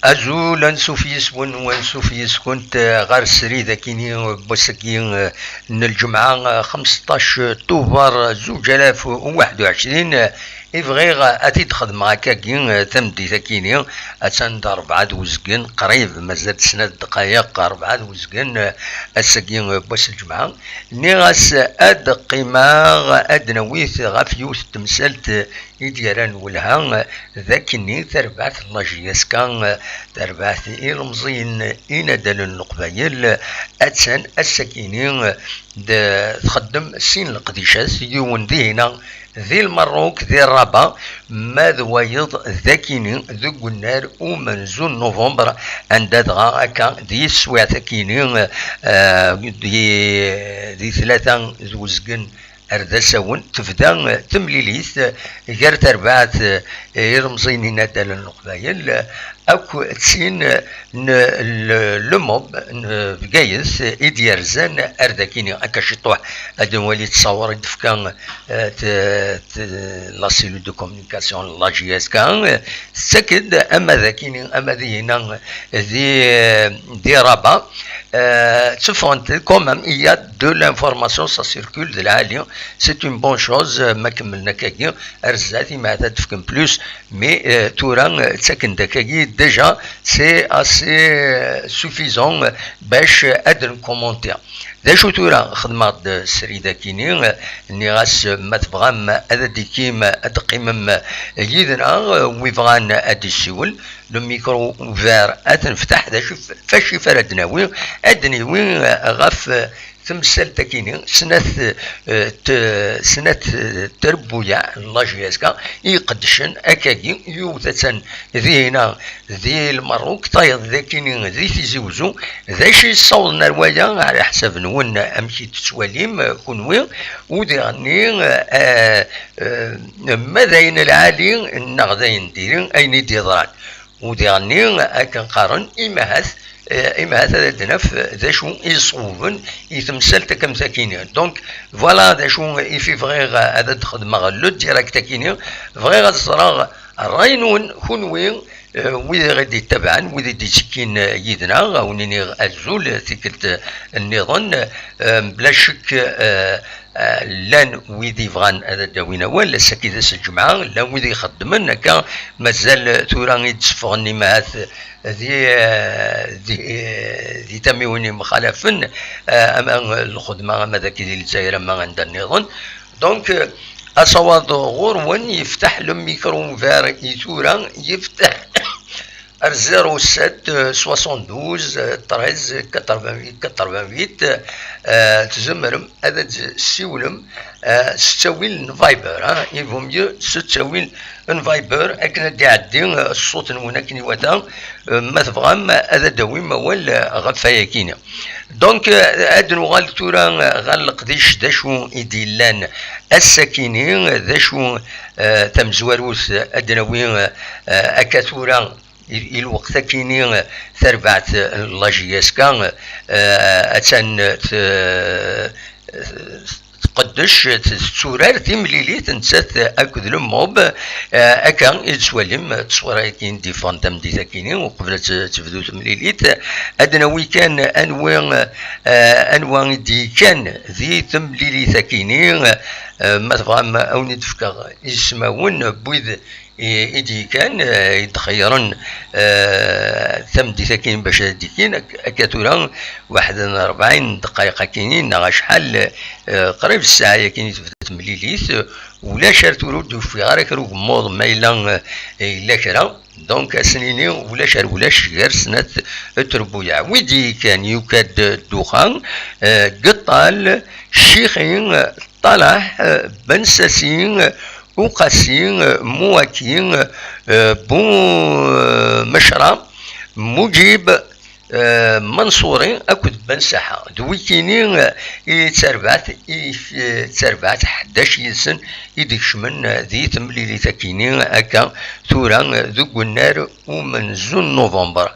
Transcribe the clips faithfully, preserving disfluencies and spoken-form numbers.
Azul, ansuf yis-wen, ansuf yis-kunt, eh, ɣer srid akini n wass-agi, eh, n lǧemɛa, eh, xemseṭṭac tuber zuǧ alaf u waḥed u ɛecrin. Eh, i bɣiɣ, eh, ad t-id-xedmeɣ akkagi, eh, tameddit akini, attan d rebɛa d uzgen, qrib, mazal snat ddqayeq, rebɛa d uzgen, eh, ass-agi, eh, n wass lǧemɛa. Nniɣ-as, eh, ad qqimeɣ, ad d-nawit ɣef yiwet n temsalt, eh, i d-yerran welha, d akkenni tarbaɛt n la J S K, tarbaɛt ilemẓiyen inaddalen n Leqbayel, attan ass-akini d txeddem sin leqdicat, yiwen dihina di Lmerruk, di Rabat, ma d wayeḍ d akini deg unnar umenzu n Nuvember, anda dɣa akka di teswiɛt akini, eh, di, di tlata d uzgen ar d asawen, tebda, eh, temlilit, eh, gar terbaɛt, eh, ilemẓiyen inaddalen n Leqbayel, eh, akk d tin, eh, n le, le mob n Bgayet, eh, i d-yerzan ar d akini akka ciṭuḥ. Ad nwali ttṣawer i d-tefka, eh, t-, t-, la cellule de communication n la J S K, eh, tettak-d ama d akini, ama d ihina, eh, di, eh, di Rabat. Euh, tteffɣent quand même, il y a de l'information, ça circule de lɛali, c'est une bonne chose, euh, ma kemmlen akkagi, ar zdat, imahat ad d-fken plus, mais, euh, tura, euh, ttaken-d akkagi, déjà, c'est assez, euh, suffisant, euh, bac, euh, ad nkumonti. D acu tura, xedmeɣ-d srid akini, euh, nniɣ-as, euh, ma tebɣam ad d-ikim, ad d-qqimem, euh, yid-neɣ, euh, wi bɣan ad d-issiwel, le micro ouvert, ad t-nefteḥ, d acu f-, fac if ara d-nawi, ad d-niwi, eh, ɣef, eh, temsalt akini, snat, eh, t-, snat, eh, trebbuyaɛ n la J S K i iqeddcen akkagi, yiwet attan dihina di Lmerruk, tayeḍ dakini di Tizi Uzzu. D acu yessawḍen ar waya, ɛla ḥsab-nwen, amek i d-tettwalim, eh, kunwi, u diɣenni, eh, eh, ma d ayen lɛali neɣ d ayen diri, ayen i d-yeḍran. U diɣenni akken qqaren, imahat, eh, imahat ad d-naf d acu i iṣewben i temsalt akk am takini. Donc, voilà d acu i fi bɣiɣ ad d-xedmeɣ le direct akini. Bɣiɣ ad ẓreɣ ṛṛay-nwen, kunwi, eh, wid i ɣ-d-ittabaɛen, wid i d-ittekkin, eh, yid-neɣ, a wen-iniɣ azul, eh, tikkelt, eh, nniḍen, eh, bla ccek, eh, eh, llan wid ibɣan ad d-awin awal, ass-agi d ass n lǧemɛa, llan wid ixeddmen akka, mazal tura i d-seffɣen imahat di, di, di tamiwin yemxalafen, eh, ama lxedma, ama dagi di Lezzayer, ama anda nniḍen. Donc, eh, asawaḍ ɣur-wen yefteḥ le micro ouvert i tura, yefteḥ ar zéro sept, euh, soixante-douze, euh, treize, quatre-vingt-huit, quatre-vingt-huit, euh, tzemrem ad d-tessiwlem, euh, s ttawil n Viber, hein. Il vaut mieux s ttawil n Viber, akken ad d-iɛeddi, euh, ṣṣut-nwen akken iwata, euh, ma tebɣam ad d-tawim awal, euh, ɣef wayagi-nni. Donc, euh, ad nuɣal tura, euh, ɣer leqdic, d acu i d-yellan ass-akini, d acu, euh, tamezwarut ad d-nawi, euh, akka tura, i, i lweqt akini, tarbaɛt n la J S K, eh, attan t-, tqeddec, t-, tetturar timlilit nettat akked le mob, eh, akka i d-tettwalim ttṣwira-agi i d-yeffɣen tameddit akini, uqbel ad t-, tebdu temlilit. Ad nawi kan anwi, eh, anwa i d-yekkan di temlilit akini, eh, ma tebɣam ad wen-id-fkeɣ ismawen n wid i, i d-yekkan, eh, i d-xeyyren, eh, tameddit akkin bac ad d-ikkin, ak-, akka tura waḥed n rebɛin n ddqayeq akkin neɣ acḥal, eh, qrib ssaɛa akkin i tebda temlilit, ulac ar tura ur d-ufiɣ ara kra ugemmuḍ ma yella, eh, yella kra. Donc, ad s-nini ulac ar ulac gar snat trebbuyaɛ. Wi d-yekkan yuka-d ddexxan, eh, Geṭṭal, Ccixi, Ṭalaḥ, eh, Bensasi, Uqasi, Muwaki, eh, Bu, eh, Mecra, Muǧib, eh, Manṣuri akked Bensaḥa. D wikini, eh, i d tarbaɛt, i, eh, d tarbaɛt ḥdac yid-sen i d-ikecmen, eh, di temlilit akini akka tura, eh, deg unnar umenzu n Nuvember.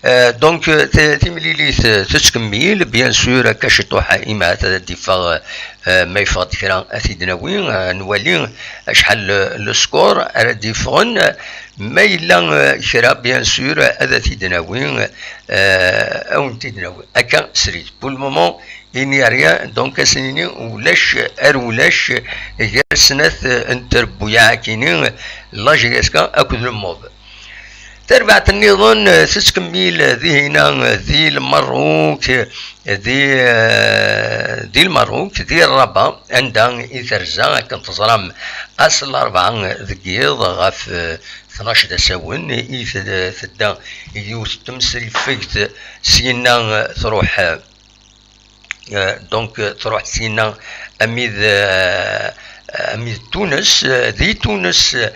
Euh, donc, euh, ti-, timlilit, euh, tettkemmil, bien sûr, akka ciṭuḥ, imi ad d-iffeɣ, euh, ma yeffeɣ-d kra, ad t-id-nawi, euh, nwali acḥal le, le score ara d-iffɣen, ma yella, euh, kra, bien sûr, ad t-id-nawi, euh, ad wen-t-id-nawi. Akka, srid. Pour le moment, il n'y a rien, donc, ad s-nini ulac, ar ulac, gar snat, euh, n trebbuyaɛ-agi-ni, la J S K akked le MOB. Tarbaɛt nniḍen, eh, tettkemmil, eh, dihina, eh, di Lmerruk, eh, di, eh, di Lmerruk, di Rabat, anda i terza, akken teẓram, ass n Larebɛa, eh, deg yiḍ, ɣef, eh, tnac d asawen, i ted-, tedda yiwet n temsrifegt, syenna, eh, truḥ, eh, Euh, donc, euh, truḥ syenna armi d, euh, armi d Tunes, euh, di Tunes, euh,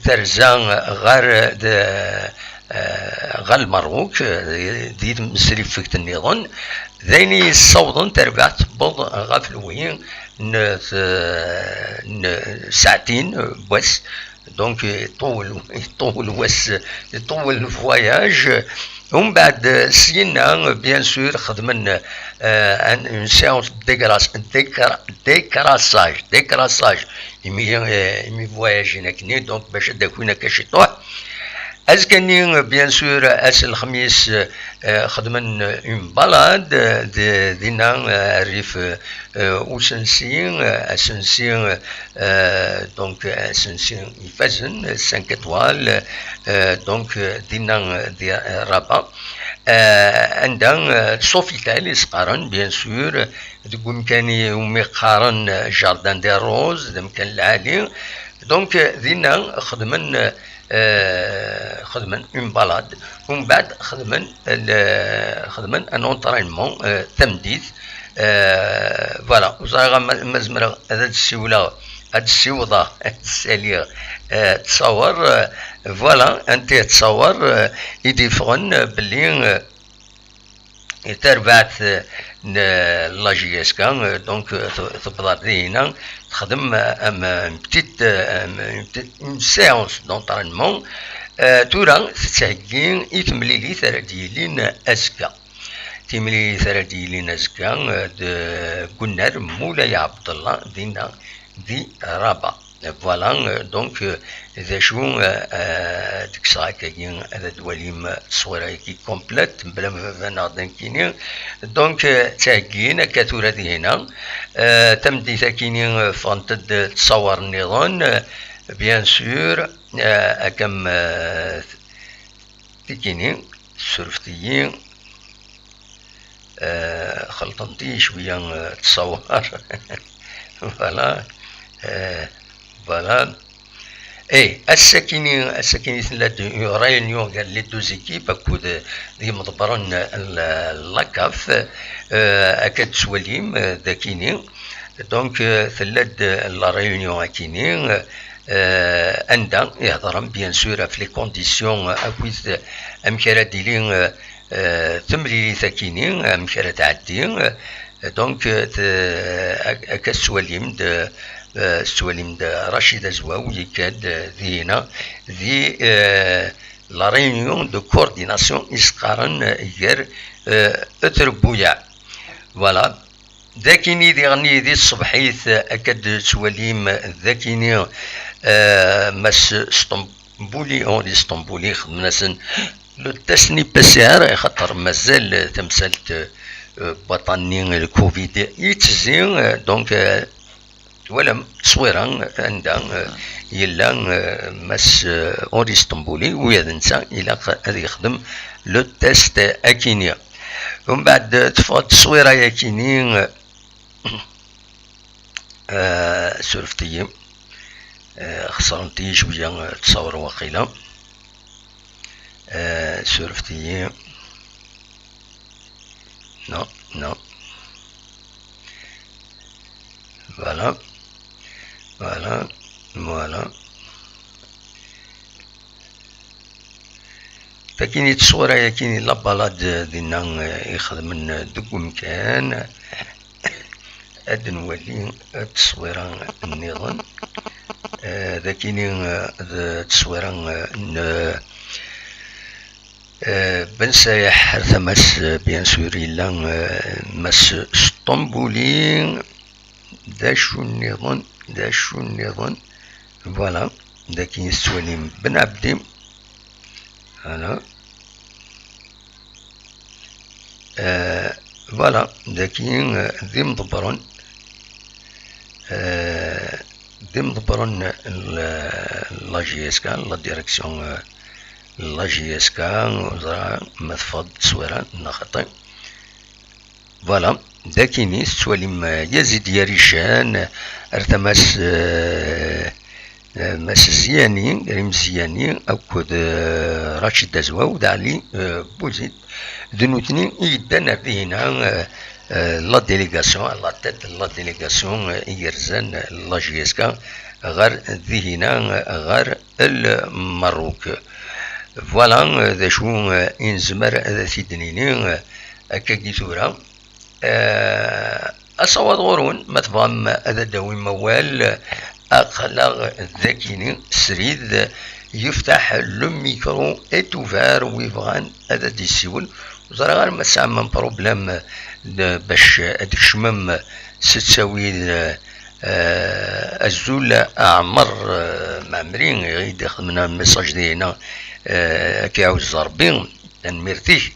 terza ɣer, euh, d, euh, ɣer Lmerruk, euh, di tmesrifegt nniḍen. D ayen i yessawḍen tarbaɛt tewweḍ ɣef lewhi n, n saɛtin, euh, n wass. Donc, iṭuwel, iṭuwel wass, iṭuwel le voyage. Umbeɛd, syenna, bien sûr, xedmen, euh, un, une séance de décrasse-, décra-, décrassage, décrassage. Imi, euh, imi voyagen akkenni, donc, bac ad d-akin akka ciṭuḥ. Azekka-nni, bien sûr, ass n lexmis, euh, xedmen une balade, euh, de, dinna, euh, rrif, euh, euh, usensi, euh, asensi, euh, donc, asensi ifazen, cinq étoiles, euh, donc, euh, dinna, euh, di, euh, Rabat. Euh, anda, euh, Sofitel i s-qqaren, bien sûr, deg umkan i umi qqaren, euh, Jardin des Roses, d amkan lɛali. Donc, euh, dinna xedmen, euh, euh, xedmen une balade. Umbeɛd xedmen, le, xedmen un entraînement, euh, tameddit. Euh, voilà, ur ẓriɣ ma, ma zemreɣ ad d-ssiwleɣ, ad d-ssiwḍeɣ, ad d-ssaliɣ, euh, ttṣawer, euh, voilà, anta ttṣawer, euh, i d-yeffɣen, euh, belli, euh, tarbaɛt, euh, n la J S K, euh, donc, euh, t-, tewweḍ ar dihina, texdem, euh, am, une petite, euh, am, une petite, une séance d'entraînement. Euh, tura tettheggi i temlilit ara d-yilin azekka. Timlilit ara d-yilin azekka, euh, d Gunnar Mulay Abdallah, dinna di Rabat. Voilà, euh, donc, euh, d acu, euh, euh, d-kkseɣ akkagi, ad d-twalim, euh, ttṣwira-agi complète, mebla ma baba-nneɣ d nekkini. Donc, euh, ttheggin akka tura dihina. Euh, tameddit-akini, euh, ffɣent-d ttṣawar nniḍen, euh, bien sûr, euh, akka am, euh, tikini, surfet-iyi. Euh, xelṭent-iyi cwiya, euh, ttṣawar. Voilà. Euh, voilà. Eh, ass-akini, ass-akini tella-d une réunion gar les deux équipes akked, euh, d yimḍebbren n la, la CAF, euh, akka d-tettwalim, euh, dakini. Donc, euh, tella-d, euh, la réunion akini, euh, anda i hedren, bien sûr, ɣef les conditions, euh, akked, euh, amek ara d-tili, euh, euh, temlilit akini, amek ara tɛeddi, euh, donc, euh, t-, ak-, akka tettwalim-d, euh, tettwalim-d Rachid Azwaw yekka-d, euh, dihina, di, euh, la réunion de coordination i s-qqaren, euh, gar, euh, trebbuyaɛ. Voilà. Dakini diɣen di tṣebḥit, euh, akka d-tettwalim, dakini, euh, Mass Sṭembuli, Henri Sṭembuli, xedmen-asen le test n P C R, axaṭer mazal tamsalt, euh, baṭa-nni, le covid, yettezzi, euh, donc, euh, twalam ttṣwira anda, euh, yella, euh, Mass, euh, Henri Sṭembuli, u d netta ilaq ad yexdem le test akini. Umbeɛd teffeɣ-d ttṣwira-yakini, euh, آه، surfet-iyi. آه، xeṣrent-iyi cwiya, آه, ttṣawren waqila. آه، surfet-iyi. Non, non. Voilà. Voilà. Voilà. Takini ttṣwira yakini la balade dinna, eh, i xedmen deg umkan. Ad nwali ttṣwira nniḍen. Eh, dakini, eh, d ttṣwira, eh, n, eh, Eh, Ben Sayeḥ ar tama-s, eh, bien sûr, yella, eh, Mass Sṭembuli. D acu nniḍen? D acu nniḍen? Voilà, dagi tettwalim Ben Ɛebdi. Voilà. Eh, voilà, dagi, eh, d imḍebbren. Eh, d imḍebbren n la, la J S K, la direction, eh, n la J S K, ur ẓriɣ ma teffeɣ-d teswira neɣ xaṭi. Voilà, d akini tettwalim, eh, Yazid Yarican, eh, ar tama-s, eh, eh, Mass Ziyani, Rim Ziyani, akked, eh, Rachid Azwaw d Ali, eh, Bouzid. D nutni i yeddan ar dihina, eh, eh, la délégation, à la tête de la délégation, eh, i yerzan, eh, la J S K ɣer dihina, eh, ɣer Lmerruk. Voilà, eh, d acu, eh, i nezmer ad t-id-nini, eh, akkagi tura. Eh, asawaḍ ɣur-wen, ma tebɣam ad d-tawim awal, aql-aɣ dagini srid, yeftaḥ le micro est ouvert, wi bɣan ad d-yessiwel. Ur ẓriɣ ara ma tesɛam problème, eh, bac ad tkecmem s ttawil, eh, eh, azul a Ɛmer, eh, Mɛemmri, i d-ixedmen message dihina, eh, ad k-iɛuzz Rebbi, tanemmirt-ik.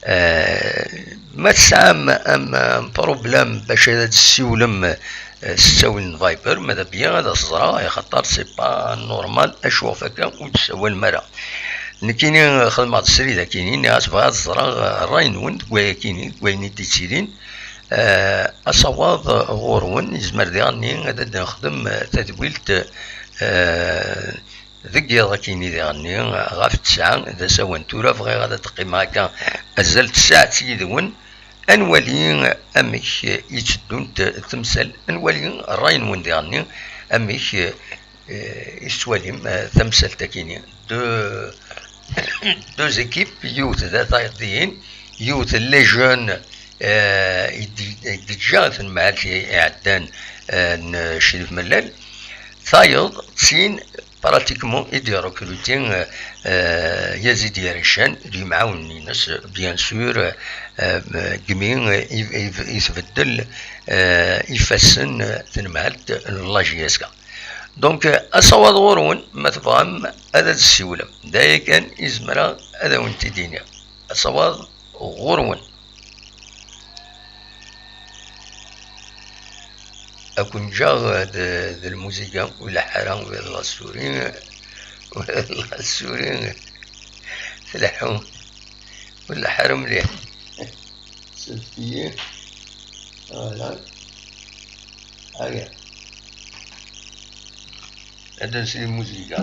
Eh, ma tesɛam am, am problème bac ad d-tessiwlem, eh, s ttawil n Viber, ma d bien ad as-ẓreɣ, axaṭer c'est pas normal, acu ɣef akka ur d-tessawalem ara. Nekkini xedmeɣ-d srid akini, nniɣ-as bɣiɣ ad ẓreɣ, eh, ṛṛay-nwen deg wayakini, deg wayen i d-yettilin. Eh, asawaḍ ɣur-wen, yezmer diɣenni ad d-nexdem, eh, tadwilt, eh, deg yiḍ akini diɣenni, eh, ɣef ttesɛa d asawen. Tura bɣiɣ ad d-qqimeɣ akka azal tsaɛet yid-wen, ad nwali amek i tteddunt temsal, ad nwali ṛṛay-nwen diɣenni, amek, eh, i tettwalim, eh, tamsalt akini. Deux, deux équipes, yiwet d tayeḍ dihin, yiwet les jeunes, eh, i d-, i d-teǧǧa tenmehalt i iɛeddan, eh, n Crif Mellal. Tayeḍ d tin pratiquement i d-irekruti, eh, eh, Yazid Yarican d yimɛawnen-ines, bien sûr, eh, eh, gmi, eh, i, i, i tbeddel, eh, ifassen, eh, tenmehalt n la J S K. Donc, eh, asawaḍ ɣur-wen, ma tebɣam ad d-tessiwlem. D aya kan i zemreɣ ad awen-t-id-iniɣ. Asawaḍ ɣur-wen. Ad ken-ǧǧeɣ d, d lmuziga, ur leḥḥu ara, ula d la souris, ula d la souris tleḥḥu, ur leḥḥu ara mliḥ. Sefti. Voilà. Allez. Ad d-nsel i lmuziga.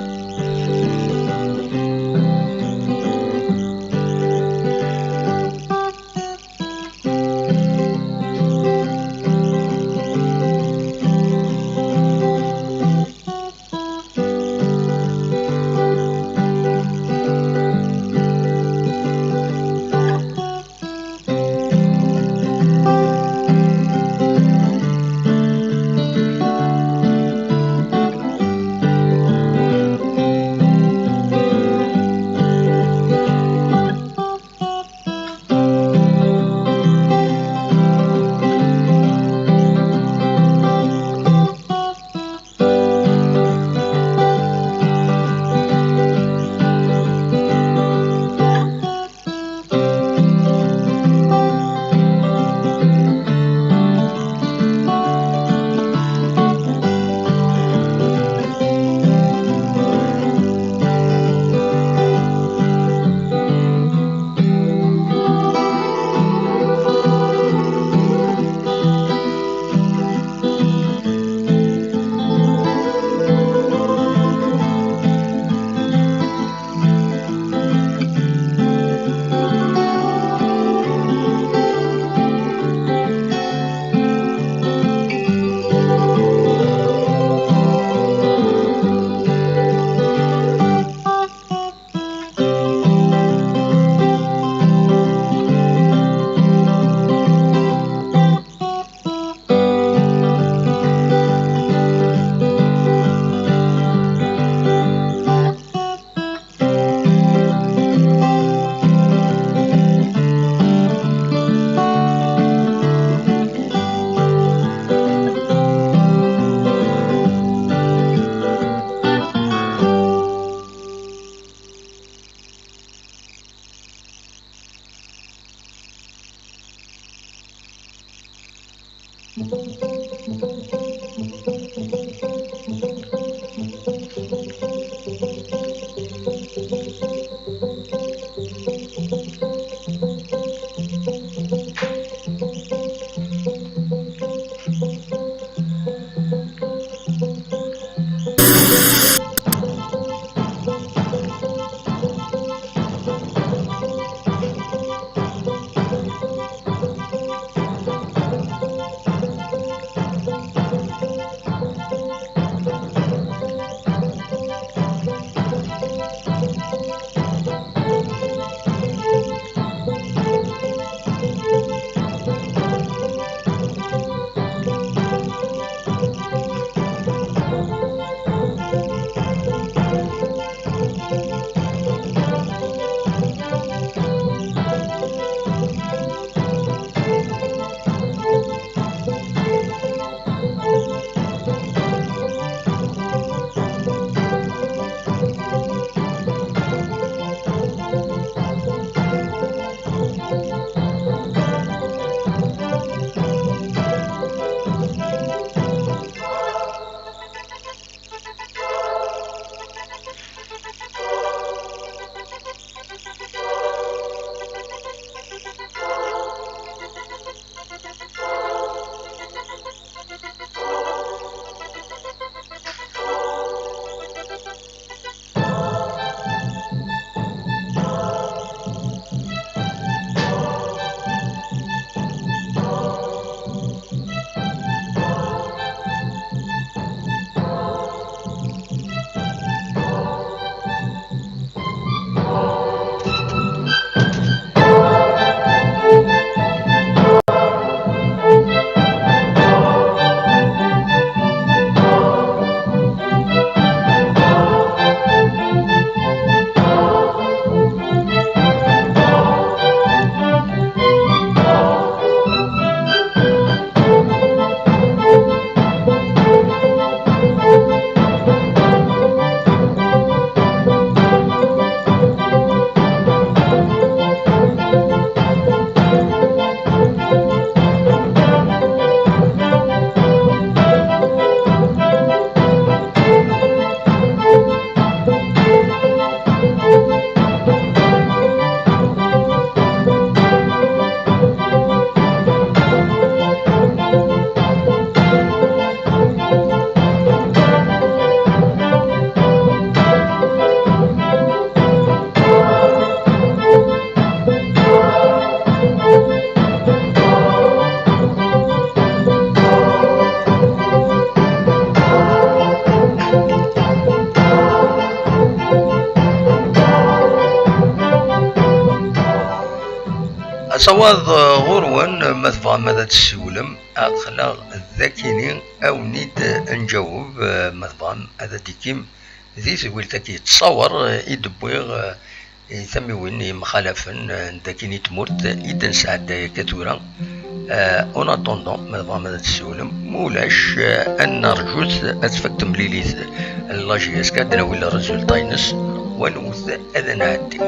Asawaḍ, eh, ɣur-wen, ma tebɣam ad d-tessiwlem, aql-aɣ d akini, awen-id nǧaweb, eh, ma tebɣam ad d-tikim di tewwilt-agi yettṣawer, eh, i d-wwiɣ, eh, i tamiwin yemxalafen, eh, n dakini tmurt i d-nesɛedday akka tura. Eh, en attendant, ma tebɣam ad d-tessiwlem, ma ulac, eh, ad nerǧut ad tfak temlilit n la J S K, ad d-nawi le résultat-ines, wanwet ad nɛeddi.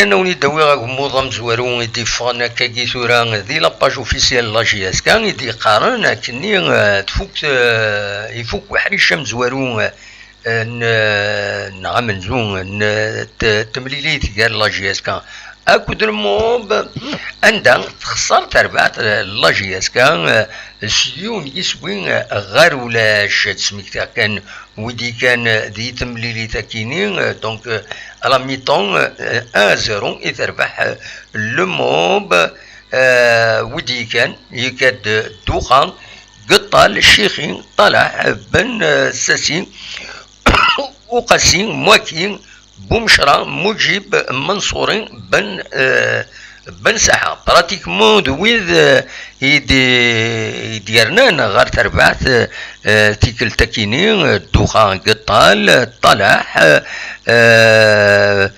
Akken ad wen-id-awiɣ agemmuḍ amezwaru i d-yeffɣen akkagi tura di la page officielle n la J S K, i d-yeqqaren akkenni, eh, tfuk, eh, ifuk uḥric amezwaru, eh, n, neɣ amenzu n t-, temlilit gar la J S K akked le MOB, anda texṣer terbaɛt, eh, la J S K, eh, s yiwen yiswi, eh, ɣer ulac. Ad smektiɣ kan wid ikan di temlilit akini, eh, donc, eh, à la mi-temps, eh, un à zéro i terbeḥ, eh, le MOB, eh, wid ikan, yekka-d Duxa, Geṭṭal, Cixi, Talaḥ, Ben, eh, Sasi, Uqasi, Mwaki, Bumecra, Muǧib, Manṣuri, Ben, eh, Ben Saḥa. Pratiquement d wid, eh, i d-, i d-yernan ɣer terbaɛt, eh, tikkelt akini, eh, Duxa, Geṭṭal, Talaḥ, eh, eh,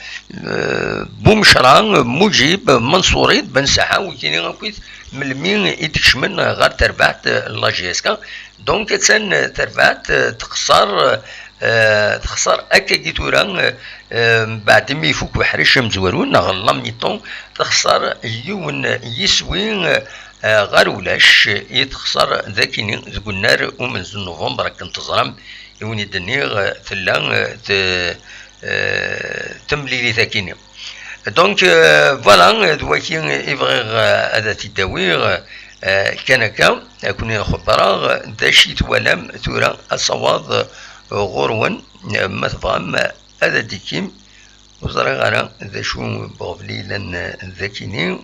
Bumecra, Muǧib, Manṣuri, Ben Saḥa, wikini akkit melmi i d-kecmen ɣer terbaɛt, eh, la J S K. Donc, attan terbaɛt, eh, texṣer, eh, texṣer akkagi tura, eh, eh, mbeɛd imi ifuk uḥric amezwaru, neɣ la mi-temps, texṣer yiwen yiswi, eh, ɣer ulac, i texṣer d akini deg unnar umenzu n novembre, akken teẓram, i wen-id-nniɣ, eh, tella, eh, t-, eh, temlilit akini. Donc, euh, voilà, d waki i bɣiɣ, euh, ad t-id-awiɣ, euh, kan akka, ad ken-xebbreɣ d acu i twalam tura asawaḍ, euh, ɣur-wen, euh, ma tebɣam ad d-ikkim, ur ẓriɣ ara d acu n uɣbel i yellan, euh, d akini,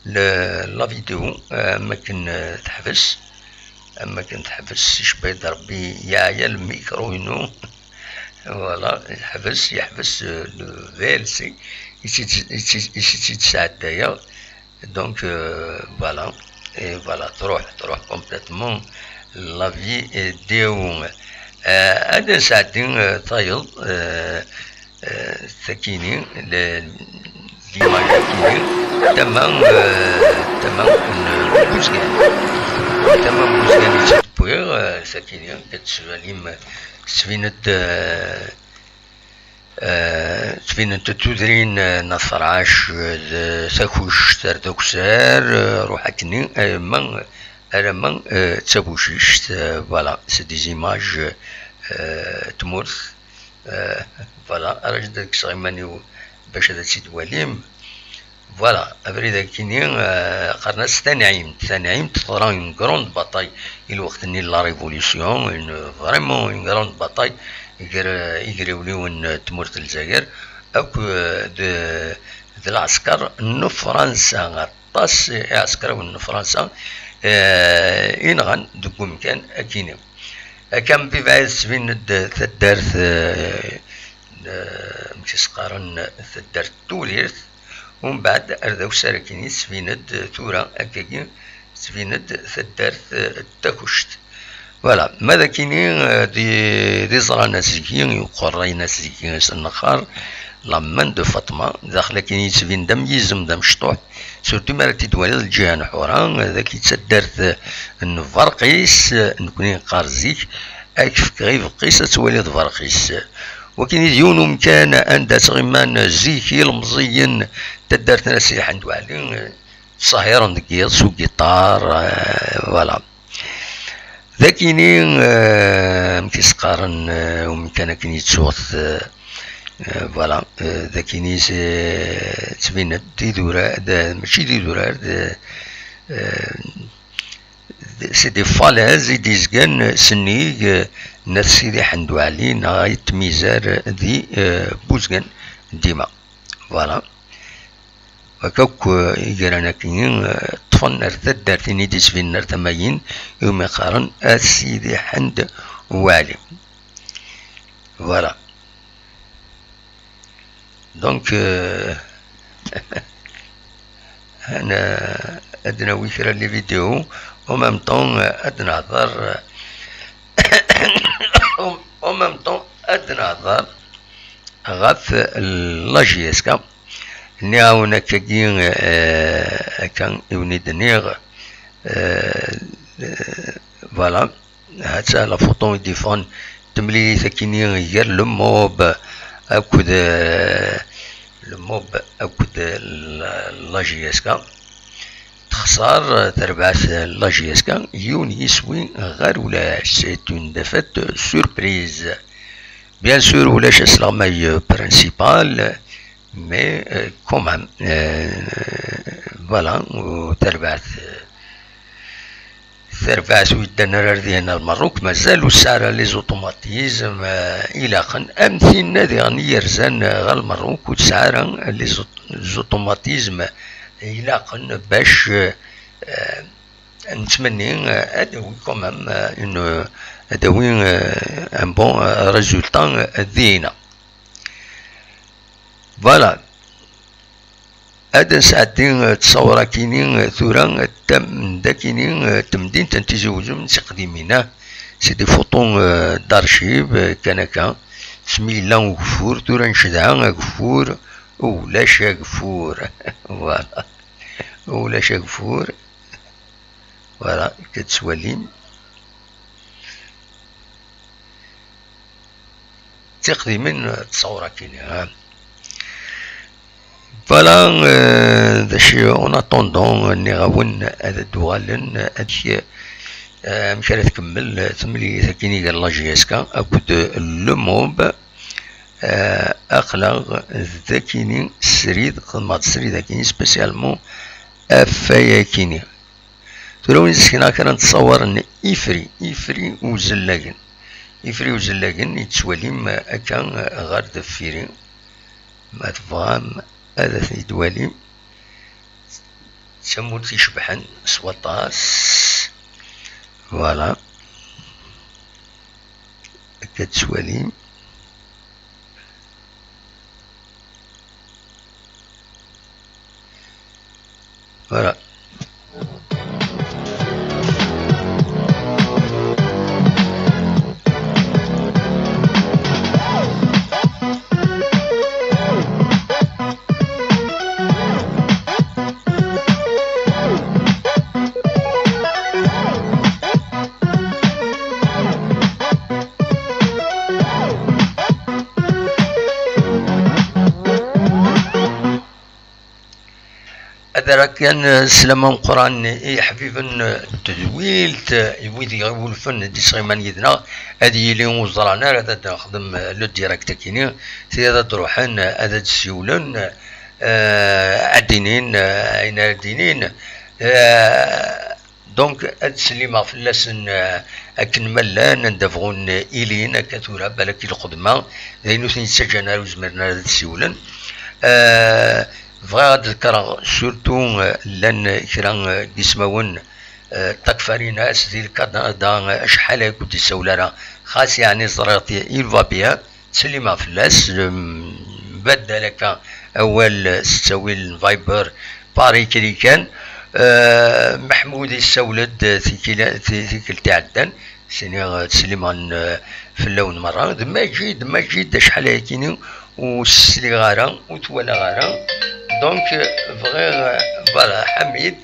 le-, la vidéo, euh, am akken, euh, teḥbes, am akken teḥbes, icebba-d Rebbi, yeɛya lmikru-inu. Voilà, yeḥbes, yeḥbes, euh, le V L C, i tt-id-, i tt-id-, i tt-id-sɛeddayeɣ. Donc, euh, voilà. Et voilà, truḥ, truḥ complètement la vidéo. Euh, ad nesɛeddi, euh, tayeḍ, euh, euh, takini, le-, l'image akini, tama, euh, tama n Buzgan. Tama n Buzgan i tt-id-wwiɣ, euh, takini, ad tettwalim, tettbin-d, euh, eh, ttbinent-d tudrin, eh, n At Ferɛac, eh, d Takuct ar d Akessar, eh, ruḥ akkenni, alamma, alamma, eh, d Tabucict, eh, voilà, c'est des images, eh, tmurt, eh, voilà, ara ad kkseɣ iman-iw bac ad tt-id-twalim. Voilà, abrid akini, eh, qqaren-as Tanɛimt. Tanɛimt teḍra une grande bataille i lweqt-nni n la révolution, une, vraiment une grande bataille gar, eh, igriwliwen n tmurt n Lezzayer akk, eh, d, d lɛesker n Fransa. Aṭas iɛeskriwen n Fransa, eh, i nɣan deg umkan akini. Akka mebɛid tettbin-d taddart, eh, n, amek i s-qqaren, taddart n Tewrirt, umbeɛd ar d Akessar akkin i tettbin-d tura akkagi, tettbin-d taddart, eh, n Takuct. Voilà, ma d akini, eh, d, d iẓran asigi, i uqerray n asigi, i s-nexxar, la main de Fatma, daxel akkin yettbin-d am yizem d amecṭuḥ, surtout mi ara t-id-twaliḍ lǧiha n Ḥura, d akk i d taddart, eh, n Berqis, eh, nekni neqqar zik, ad k-fkeɣ ibeqqis ad twaliḍ Berqis. Wakin i d yiwen umkan anda ttɣiman zik ilemẓiyen n taddart n At Sidi Ḥend Waɛli, eh, ttṣehhiren deg yiḍ s ugiṭar, eh, voilà. D akini, eh, amek i s-qqaren, eh, umkan akken yettuɣ, eh, eh, voilà, eh, d akini s-, eh, ttbinen-d d idurar, d, mačči d idurar, d, eh, d, c'est des falaises i d-izgan sennig, eh, n At Sidi Ḥend Waɛli neɣ Ayt Mizar di, eh, Buzgan dima. Voilà. Akka akk, eh, igran akkenni, eh, ṭṭfen ar taddart-nni d-isbinen ar tama-yin, iwumi qqaren At Sidi Ḥend Waɛli. Voilà. Donc, euh, ad n-, ad nawi kra n les vidéos, en même temps, euh, ad nehḍer, euh, en, en même temps, ad nehḍer ɣef la J S K. Nniɣ-awen akkagi, eh, akka i wen-id-nniɣ, eh, eh, voilà, hatta la photo i d-yeffɣen, temlilit akkin-nni gar le MOB akked, eh, le MOB akked l-, la J S K. Texṣer terbaɛt la J S K yiwen yiswi ɣer ulac. C'est une défaite surprise. Bien sûr, ulac asleɣmay principal, mais, euh, quand même, euh, voilà, euh, terbaɛt, euh, terbaɛt ur yeddan ara ar dihin ar Lmerruk, mazal ur tesɛi ara les automatismes, euh, ilaqen, am tinna diɣen i yerzan, euh, ɣer Lmerruk, ur tesɛi ara les aut-, les automatismes ilaqen bac, euh, euh, nettmenni, euh, ad d-tawi quand même, euh, une, euh, ad d-tawi, euh, un bon, euh, résultat, euh, dinna. Voilà. Ad nesɛeddi, euh, ttṣawra-kini, euh, tura, euh, tam-, dakini, euh, temdint n Tizi Uzzu n tiqdimin, ah. C'est des photos, euh, d'archives, euh, kan akka. Asmi yella ugeffur, tura ncedha ageffur, ulac ageffur. Voilà. Ulac ageffur. Voilà, akka tettwalim. D tiqdimin n ttṣawra-kini, ha. Voilà, euh, d acu, en attendant, nniɣ-awen ad d-uɣalen, ad k-, euh, amek ara tkemmel temlilit-akini gar la J S K akked le MOB. Euh, aql-aɣ dakini srid, xedmeɣ-d srid akini spécialement ɣef wayakini. Tura win sekneɣ kra n ttṣawar n ifri, ifri uzellagen. Ifri uzellagen i tettwalim akka ɣer deffir-i. Ma tebɣam ad ten-id-twalim. D tamurt icebḥen s waṭas. Voilà. Akka tettwalim. Voilà. Ad ara kan, eh, sslama meqqran i iḥbiben, eh, n tedwilt, eh, i wid iɣiwulfen d isɣiman yid-neɣ, ad yili ur ẓran ara, ad d-nexdem, eh, le direct akini, tid ad d-ruḥen, eh, ad d-siwlen, eh, ad d-inin, eh, ayen ara d-inin, eh, Donc, ad slimeɣ fell-asen, eh, akken ma llan, anda bɣun ilin, akka tura, balak i lxedma, d ayen ur ten-yettaǧǧan ara, ur zmiren ara ad siwlen. Eh, bɣiɣ ad d-ḍekkreɣ, surtout, eh, llan kra, eh, n yismawen, eh, Takfarinas, di lkanada, eh, acḥal ay ken-d-issawel ara, xas yeɛni ẓriɣ-t, il va bien. Ttsellimeɣ fell-as, mbaddal akka awal s ttawil n Viber, par écrit kan. Eh, Meḥmud yessawel-d tikila-, ti-, tikkelt iɛeddan, s-, iniɣ, eh, ttsellimeɣ, eh, fell-awen merra. D Maǧid, Maǧid, acḥal ayakini ur s-sliɣ ara, ur t-walaɣ ara. Donc, eh, bɣiɣ, eh, voilà, Ḥamid,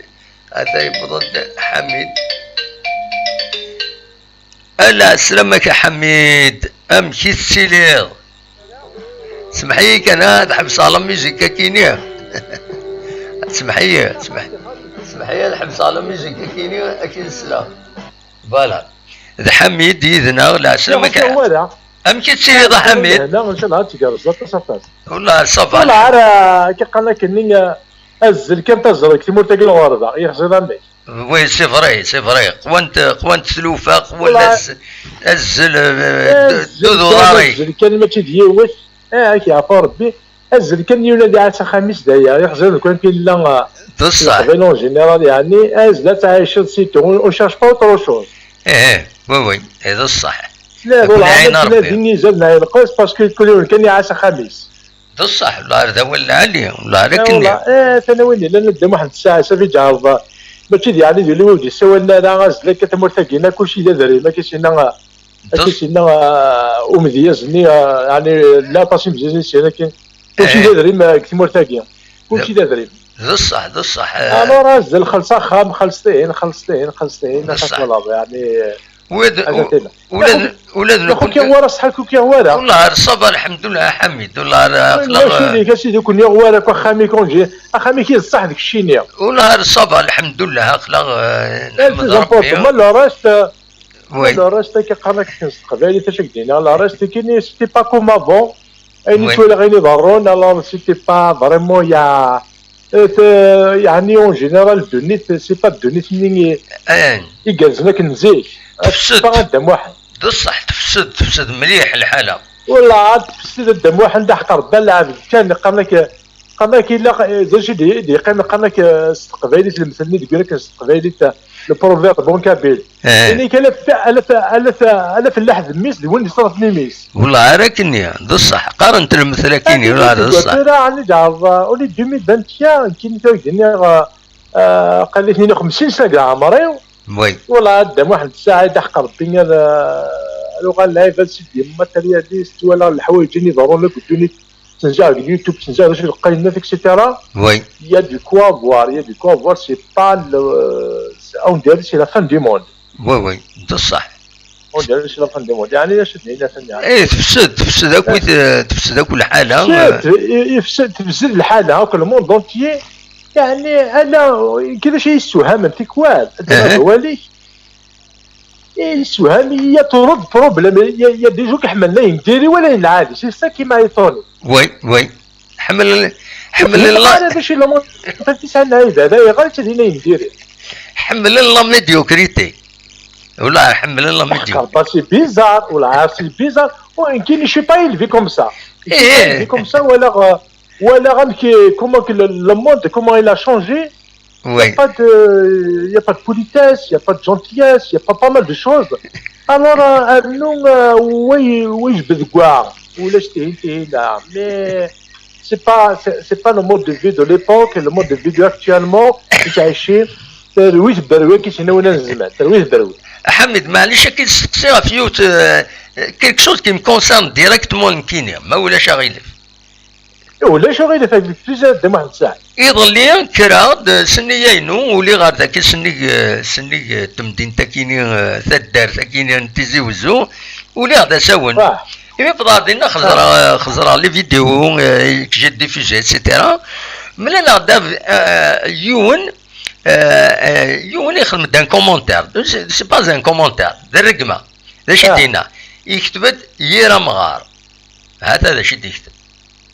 ata yewweḍ-d Ḥamid. Ala, sslam-ak a Ḥamid, amek i tettiliḍ? Semmeḥ-iyi kan, ad ḥebseɣ la musique akini. Semmeḥ-iyi, semmeḥ-, semmeḥ-iyi ad ḥebseɣ la musique akini, akin sleɣ. Voilà. D Ḥamid yid-neɣ, la sslam-ak a-, amek i tettiliḍ a Ḥamid? Lehna, ncallah ad tgerrzeḍ aṭas aṭas. Wallah, ça va. Wallah, ara, akka qqaren akkenni, eh, azzel kan taẓrigt, timurt-agi n ɣerba, yexẓiḍ amek? Oui, c'est vrai, c'est vrai. Qwant, qwant tlufa, qwant azz-, azzel, euh, d-, d uḍar-ik. Azzel kan, mačči d yiwet. Eh, ak yeɛfu Rebbi. Azzel kan, yiwen ad iɛass axxam-is d aya. Ixẓer deg wamek yella, euh, d ṣṣeḥ. Leqbayel en général, yeɛni, azzel ad tɛiceḍ, c'est tout. On, on cherche pas autre chose. Eh, eh, oui, oui, eh, d ṣṣeḥ. Tella d ulɛam, tella din izad n Ɛin Qas, parce que kul yiwen kan iɛass axxam-is. D ṣṣeḥ, lɛar d awal lɛali, lɛar akken. Eh, tanawin yellan a Dda Muḥend Ssaɛa, safi ǧeɛreḍ, mačči d yeɛni d ul-iw ur d-issawalen ara, azzel akka tamurt-agi, nna kulci d adrim, akka sinna, akka sinna, eh, umedyaz-nni, eh, yeɛni, llan aṭas imedyazen i syin, akken, kulci d adrim, eh, deg tmurt-agi, kulci d adrim. D ṣṣeḥ, d ṣṣeḥ, eh. Alors, azzel, xelleṣ axxam, xelleṣ tihin, xelleṣ tihin, xelleṣ tihin, akka twalaḍ, yeɛni, eh, Ula d, ula d, ula d nekkenti. Ur ṣṣeḥ akk, ur k-yuɣ wara. Wallah, ça va, lḥemdullah, a Ḥamid. Wallah, aql-aɣ, wacu deg-k, a sidi, ur ken-yuɣ wara akk axxam-ik, axxam-ik i d ṣṣeḥ deg cci-nni. Wallah, ça va, lḥemdullah, aql-aɣ, eh, nḥemmed Ṛebbi. Le reste, le reste, akka qqaren-ak s teqbaylit, acu k-d-iniɣ, le reste, kini, c'était pas comme avant. Ayen i ttwaliɣ, ayen iḍerrun, alors, c'était pas vraiment, il y a, euh, yeɛni, en général, ddunit, c'est pas ddunit-nni i, igerrzen akken n zik. Tefsed. Pas Dda Muḥend. D ṣṣeḥ, tefsed, tefsed mliḥ lḥala. Wallah, tefsed a Dda Muḥend, aḥeqq Rebbi, lɛebd kan, qqaren-ak, qqaren-ak ilaq, eh, d acu i d-, i d-yeqqim, qqaren-ak, eh, s teqbaylit, lemtel-nni deg akken s teqbaylit, eh, le proverbe en kabyle. Eh. Ini-k ala f-, ala f-, ala f-, ala fellaḥ d mmi-s d win yeṣṣerfen imi-s. Wallah, ara k-nniɣ, d ṣṣeḥ. Qqaren-t lemtel akkin, wallah, d ṣṣeḥ. Tura, ɛni d-ɛreḍ, ula d deux mille vingt et un, nekkini tura k-d-nniɣ, eh, eh, qal-ak nini xemsin sna deg leɛmer-iw. Oui. Wallah, a Dda Muḥend Saɛid, aḥeqq Rebbi, ad, eh, ad uɣal lɛibad s id-yemma, tali ad twala leḥwayeǧ-nni iḍerrun akk ddunit. Tenza deg YouTube, tenza d acu d qqayen, et cetera. Oui. Il y a de quoi voir, il y a de quoi voir, c'est pas le, c'est, on dirait c'est la fin du monde. Oui, oui, d ṣṣeḥ. On dirait c'est la fin du monde. Yeɛni, d acu d-nini, atan yeɛni. Eh, tefsed, tefsed akk, eh, tefsed akk lḥala, tefsed, eh. I-, i-, tefsed, tefsed lḥala akk, le monde entier. Yeɛni, ala, kra acu yessewhamen tikwal. Ad d-awalik. Eh, yessewham, il y a trop de problèmes. Il y a, il y a des gens qui ḥemmlen ayen diri wala ayen lɛali. C'est ça qui m'a étonné. Oui, oui. Ḥemmlen, ḥemmlen la, ḥemmlen la médiocrité. Wala ḥemmlen la médiocrité. Bah, c'est bizarre, wala c'est bizarre. Oh, je suis pas élevé comme ça. Je suis pas élevé comme ça, ou alors, euh, ou alors, hein, que, comment que le, le monde, comment il a changé. Oui. Il y a pas de, il y a pas de politesse, il y a pas de gentillesse, il y a pas, pas mal de choses. Alors, euh, euh, nous, euh, oui, oui, je veux voir. Ou là, je t'ai, je t'ai là. Mais c'est pas, c'est, c'est pas le mode de vie de l'époque, le mode de vie actuellement, qui a échoué. Terwi tberwi, ki sina wala n zman, terwi tberwi. Ḥamid, maɛlic, ad k-id-steqsiɣ ɣef yiwet, euh, quelque chose qui me concerne directement nekkini, ma ulac aɣilif. Ulac aɣilif, avec le plaisir de Mohamed Saïd. Iḍelli, kkreɣ-d, sennig-a-inu, uliɣ ɣer dagi, sennig, eh, sennig, eh, temdint-akini, eh, taddart-akini n Tizi Wezzu, uliɣ d asawen. Ah. Imi wwḍeɣ dinna, xeẓreɣ, ah, xeẓreɣ les vidéos, eh, que j'ai diffusées, et cetera. Mlaleɣ-d, eh, yiwen, eh, eh, yiwen ixdem-d un commentaire. C'est, c'est pas un commentaire, d rregma. D acu i d-yenna? Yekteb-d yir amɣar. Hata d acu i d-yekteb.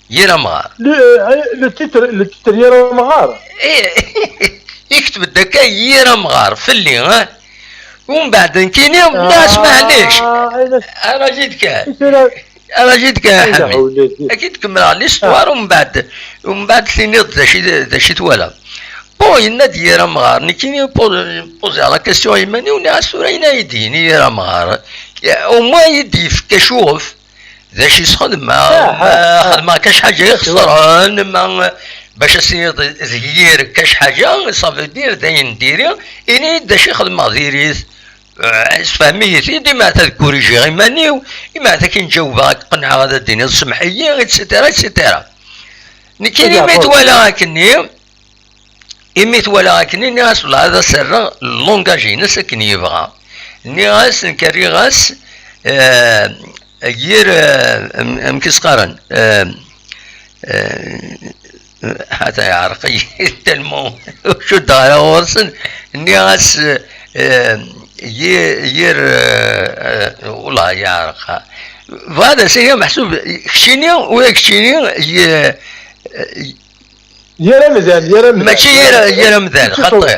Yir amɣar. Le, euh, le titre, le titre yir amɣar. Eh, yekteb-d akka yir amɣar fell-i, eh? Umbeɛd nekkini, nniɣ-as maɛlic. Raji-d kan. Raji-d kan, a Ḥamid. Ad k-id-kemmleɣ l'histoire, umbeɛd, umbeɛd tiniḍ d acu, d acu i twalaḍ. Bon, yenna-d yir amɣar. Nekkini, poz-, poziɣ la question i yiman-iw, nniɣ-as tura ayen ay d-yini yir amɣar. Au moins, i d-yefka cugef. D acu i sxedmeɣ? Ah, ma ah, xedmeɣ kac ḥaǧa ixesren, ma bac ad s-tiniḍ d yir kac ḥaǧa, ça veut dire d ayen diri, ini-yi-d d acu i xedmeɣ diri-t. Eh, sfehmi-yi-t-id, imeɛta ad kurijiɣ iman-iw, imeɛta akin ǧawbeɣ ad k-qenɛeɣ ad d-tiniḍ semmeḥ-iyi, et cetera, et cetera. Nekkini mi t-walaɣ akkenni, imi t-walaɣ akken, nniɣ-as, wellah, ad as-rreɣ llungaj-ines akken yebɣa. Nniɣ-as, nekk rriɣ-as, eh, yir, eh, am-, amek i s-qqaren, eh, eh, ata yeɛreq-iyi, tellement ur cuddeɣ ara ɣur-sen. Nniɣ-as, eh, yi-, yir, eh, eh, wellah, yeɛreq. Bɣiɣ ad as-iniɣ, meḥsub, keččini, ula d keččini, ye-, Yir amdan, yir amdan. Mačči yir, yir amdan, xaṭi.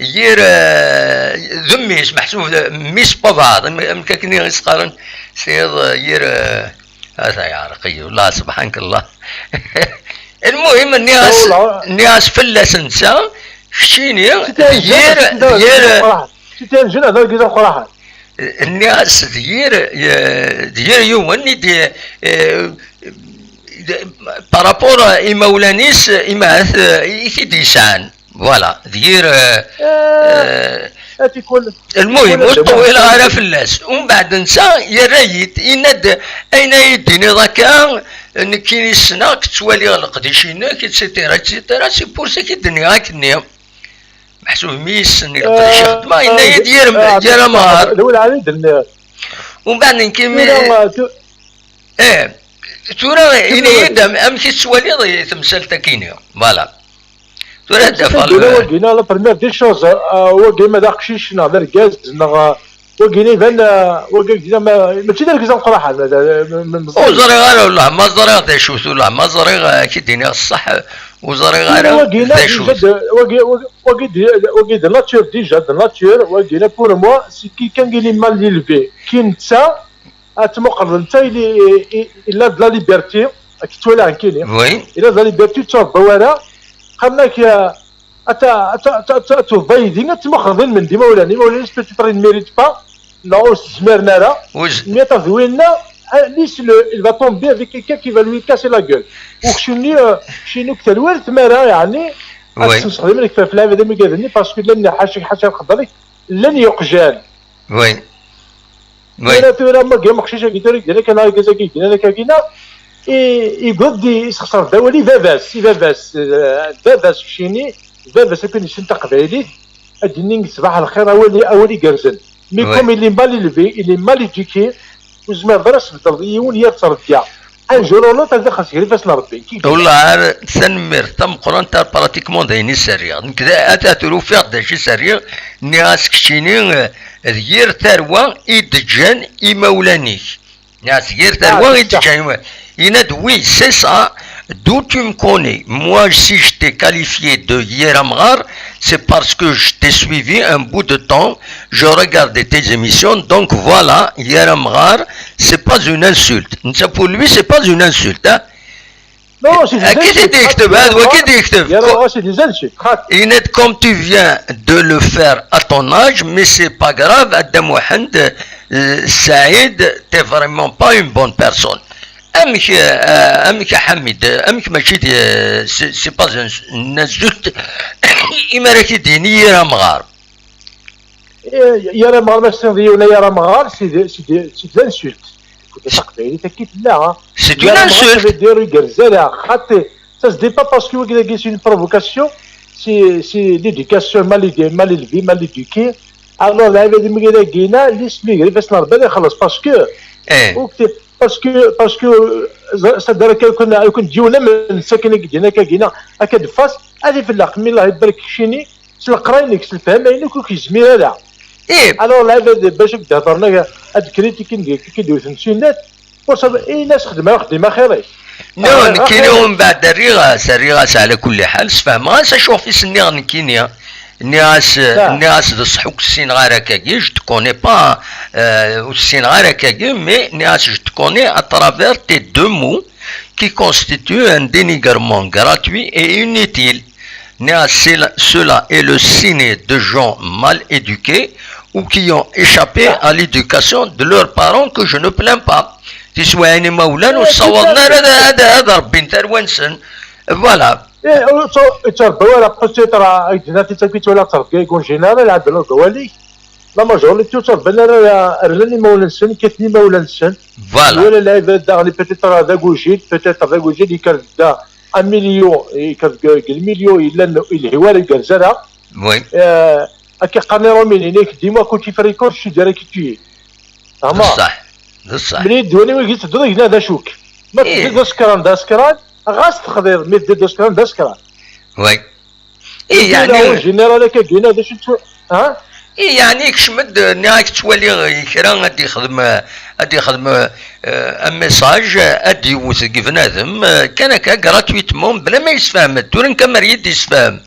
Yir, eh, d mmi-s, meḥsub d mmi-s n wabɛaḍ, am-, amek akken i s-qqaren, tiniḍ, eh, yir, eh, ata yeɛreq-iyi, wellah, subḥanak Allah. Lmuhim, nniɣ-as, nniɣ-as fell-as netta, keččini, d yir, d yir, C'était un jeune avec des enfants. Nniɣ-as d yir, eh, d yir yiwen i d, eh, d, par rapport i imawlan-is, imahat, eh, i t-id-yesɛan. Voilà, d yir, eh, eh, lmuhim, ur ṭṭewwileɣ ara fell-as. Umbeɛd netta yerra-yi-d, yenna-d, ayen ay d-tiniḍ akka, nekkini ssneɣ-k, ttwaliɣ leqdic-inek, et cetera, et cetera. C'est pour ça i d-nniɣ akkenni. Ḥsub mi yessen iɣef ixeddem, yenna-yi-d yir, yir amɣar. D win ɛli d-nniɣ. Umbeɛd nekk mi... Tura, tu- Eh, tura ini-yi-d am-, amek i tettwaliḍ i temsalt-akini. Voilà. Tura ad d-afeɣ le- Wagina, la première des choses, euh, wagi ma d aqcic neɣ d argaz neɣ, euh, wagina iban, euh, wagina ma-, mačči d argaz ameqqran, ma-, ma-, ma-, Ur ẓriɣ ara, wellah ma ẓriɣ d acu-t, wellah ma ẓriɣ, euh, ad k-id-iniɣ ṣṣeḥ, ur ẓriɣ ara d acu-t. Wagina déjà d, wagi, wagi, wagi d, wagi de nature déjà, de nature, wagina pour moi, c'est quelqu'un qui est mal élevé, qui netta, ad tmuqleḍ netta, il est, il, il a de la liberté, ad k-ttwaliɣ nekkini. Oui. Il a de la liberté, ur ttṛebba ara. Qqaren-ak, euh, ad ta-, ad ta-, ad ta-, ad ta-, ad tewweḍ aydi, ad tmuqleḍ ilmend imawlan. Imawlan-is peut-être ils ne méritent pas, neɣ ur s-zmiren ara. Ur s- Mais ad tafeḍ winna, euh, lui, c'est le, il va tomber avec quelqu'un qui va lui casser la gueule. U keččini, euh, keččini deg talwalt, mi ara, yeɛni, ad Oui. tesmesxdeḍ iman-ik ɣef lɛibad am igad-nni, parce que llan ḥaca, ḥaca lqedr-ik, llan yeqjan. Oui. Oui. Tura, tura, ma gam uqcic-agi, tura, yeggan akka, neɣ argaz-agi, yeggan akka, agi, neɣ, i, yewweḍ-d yessexṣer-d awal i baba-s, i baba-s, eh, baba-s keččini, baba-s akken yessen taqbaylit, ad d-inin ṣbaḥ lxir, awal, awal igerrzen. Mais Oui. Comme il est mal élevé, il est mal éduqué, ur tezmireḍ ara ad s-tbeddleḍ i yiwen yir ttrebga. Un jour ou l'autre, ad ixelleṣ gar ifassen n Rebbi. Kif? Wellah, ar tanemmirt tameqqrant, ar pratiquement d ayen i s-rriɣ. Nekk d, ata tura ufiɣ-d d acu i s-rriɣ. Nniɣ-as keččini, eh, d yir tarwa i d-ǧǧan imawlan-ik. Nniɣ-as d yir tarwa i d-ǧǧan imawlan. Yenna-d, oui, c'est ça, d'où tu me connais. Moi, si je t'ai qualifié de yir amɣar, c'est parce que je t'ai suivi un bout de temps, je regardais tes émissions, donc voilà, yir amɣar, c'est pas une insulte. Netta, pour lui, c'est pas une insulte, hein. Non, c'est des insultes. Qui dit que tu vas, qui dit que tu vas. Yenna-d, comme tu viens de le faire à ton âge, mais c'est pas grave, Adam Mohamed, euh, Saïd, t'es vraiment pas une bonne personne. Amek, euh, amek a Ḥamid, amek mačči d, euh, c'est, c'est pas une, une insulte. Imi ara k-id-yini yir amɣar. Eh, yir amɣar, ma tessneḍ yiwen a yir amɣar, c'est de, c'est de, c'est de l'insulte. Écoute, taqbaylit akka i tella, hein. C'est une insulte. Yir amɣar, ça veut dire igerrez ara, xaṭi, ça se dit pas parce que wagi, c'est une provocation, c'est, c'est l'éducation mal édu-, mal élevée, mal éduquée. Alors, lɛibad mi ara gina, l'isem iger ifassen n Rebbi ad ixelleṣ, parce que, Eh. Parce que, parce que, euh, ça, ça, d ara kan, kan, d yiwen am netta kan i yedin akka, gina, akka d-fas, ad ifelleq, mi Allah ibarek keččini, s leqraya-inek, s lefhama-inek, ur k-yezmir ara. Ih. Alors, lɛibad, bac ad k-d-hedren, ad kritikin deg-k, ad k-id-wten s yinat, ur s-, ini-as xdem, xdem axir-ik. Non, nekkini umbeɛd rriɣ-as, rriɣ-as ɛla kulli ḥal, sfehmeɣ-as acu ɣef i s-nniɣ nekkini. Nniɣ-as, nniɣ-as d ṣṣeḥ ur k-ssineɣ ara akkagi, je te connais pas, euh, ur ssineɣ ara akkagi, mais nniɣ-as je te connais à travers tes deux mots qui constituent un dénigrement gratuit et inutile. Nniɣ-as, c'est la, cela est le signe de gens mal éduqués ou qui ont échappé à l'éducation de leurs parents que je ne plains pas. Tiswiɛin imawlan ur ssawaḍen ara ad, ad, ad rebbin tarwa-nsen. Voilà. Eh, ur tt-, ur ttrebbaw ara, peut-être, ah, ay d-nniɣ, titakit wala ttrebga en général, ɛeddan ur d-wali. La majorité ur ttrebban ara, rnan imawlan-nsen, kkaten imawlan-nsen. Voilà. Wala lɛibad daɣen, peut-être, d agujil, peut-être, d agujil, yekker deg un milieu, yekker deg, deg le milieu yellan, yelhi wara, igerrez ara. Oui. Eh, akka qqaren iṛuminiyen, dis-moi que tu fréquentes, je te dirai qui tu es. Fehmeḍ? D ṣṣeḥ, d ṣṣeḥ. Mli ddwani wigi tedduḍ, gna d acu-k. Ma teddiḍ d asekran, d asekran, ɣas texdiḍ, mi teddiḍ d asekran, d asekran. Oui. I yeɛni, en général akka gina d acu ttwa-, ha? I yeɛni kcem-d, nniɣ-ak ttwaliɣ kra ad d-ixdem, ad d-ixdem, eh, un message, ad d-iwwet deg bnadem, eh, kan akka, gratuitement, bla ma yessefhem-d. Tura nekk amer yi-d-yessefhem.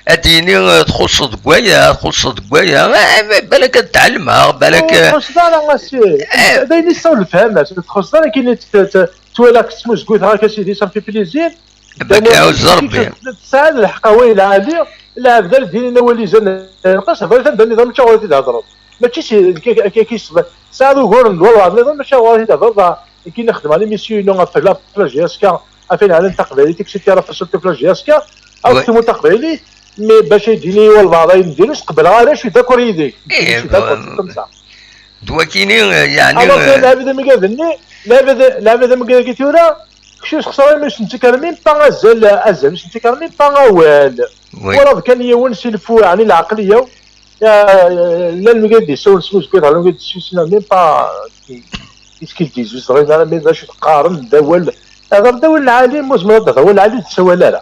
Ad d-yini, eh, txuṣṣeḍ deg waya, txuṣṣeḍ deg waya. Eh, eh, balak ad tɛelmeɣ, balak, ur txuṣṣeḍ ara, a si. Eh. D ayen yessaw lefhama, ur txuṣṣeḍ ara, kini t-, t-, twalaɣ-k tettmuzguteɣ akka, sidi, ça me fait plaisir. Baka ur ẓerbi. Tesɛiḍ lḥeqq, a way lɛali, lɛebd ara d-yinin awal izan, nqas hḍer-it anda nniḍen, mačči ɣur-i t-id-hedreḍ. Mačči si, k-, k-, k-, tesɛiḍ uguren d walbeɛḍ nniḍen, mačči ɣur-i t-id-hedreḍ, ah, nekki nexdem ɣer l'émission-inu ɣef la Flagellesca, ɣef ayen ɛnan taqbaylit, et cetera, faṣel taflajyaska, akk tmurt taqbaylit, mais bac ad d-yini walbeɛḍ ayen n diri, ur s-qebbleɣ ara, je suis d'accord yid-k. Je suis d'accord, c'est comme ça. D wakini, eh, yeɛni, alors que, eh, lɛibad amgad-nni, lɛibad, lɛibad amgad-agi tura, kečč ur s-xeṣṣer ara, ur s-nettak ara même pas azal, azal, ur s-nettak ara même pas awal. Twalaḍ kan yiwen si lfu, ɛni lɛeqliya-w, llan wigad d-yessawlen s uzekka, llan wigad d-yessawlen même pas qu'est-ce qu'ils disent, ur ẓrin ara ma d acu d-qqaren, d awal. Hḍer d awal lɛali, ma ur tezmireḍ ad d-tehḍeṛ awal lɛali, ur tessawal ara.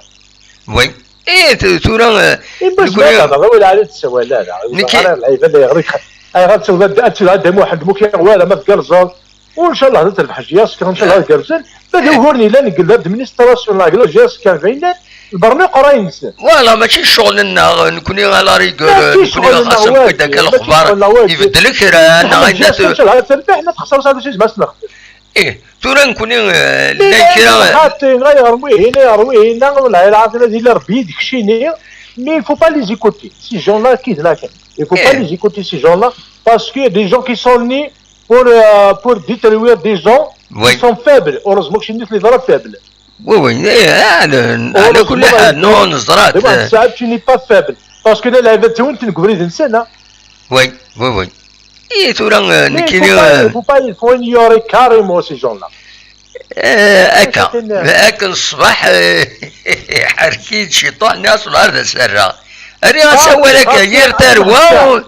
Oui. Eh, tura, eh, i ma ur tezmireḍ ad d-tehḍeṛ awal lɛali, ur tessawal ara. Ur ẓer ara lɛibad ayɣer i tx-, ayɣer ad tewweḍ ad, ad tewweḍ Dda Muḥend, ma ur k-yuɣ wara, ma tgerrzeḍ. U ncallah ad terbeḥ J S K, ncallah ad gerrzen. Ma d uguren yellan deg l'administration, la, la J S K, d ayen llan, lberniq ṛay-nsen. Voilà, mačči ccɣel-nneɣ, nekkni à la rigueur, mačči nekkni ccɣel-nneɣ, xas wagi, akka mačči lexbar ccɣel-nneɣ, wagi. Ibeddel kra, neɣ j s k, ncallah ad terbeḥ, ma txeṣṣer, ur tesɛi ma s-nexdem. Eh, tura nekkni, eh, llan kra. Xaṭi, ayɣer wihin, ayɣer wihin, wala, ayɣer ad yili Rebbi deg kcini, mais il faut pas les écouter, ces gens-là qui, là, il faut pas les écouter, ces gens-là, parce qu'il y a des gens qui sont nés pour, euh, pour détruire des gens qui sont faibles. Heureusement que chez nous, les arabes faibles. Oui, oui, eh, ah, le, ah, le, heureusement, كل حال, non, neẓra-t. De Mohamed Saad, tu n'es pas faible. Parce que là, la vérité, tu ne gouvernes pas, hein. Oui, oui, oui. Eh, tura, eh, mais il faut pas, il faut pas, il faut ignorer carrément ces gens-là. Eh, akka. Akken ṣṣbeḥ, eh, iḥerk-iyi-d ciṭuḥ, nniɣ-as ur d as-rreɣ. Rriɣ-as awal akka, yir tarwa, u-,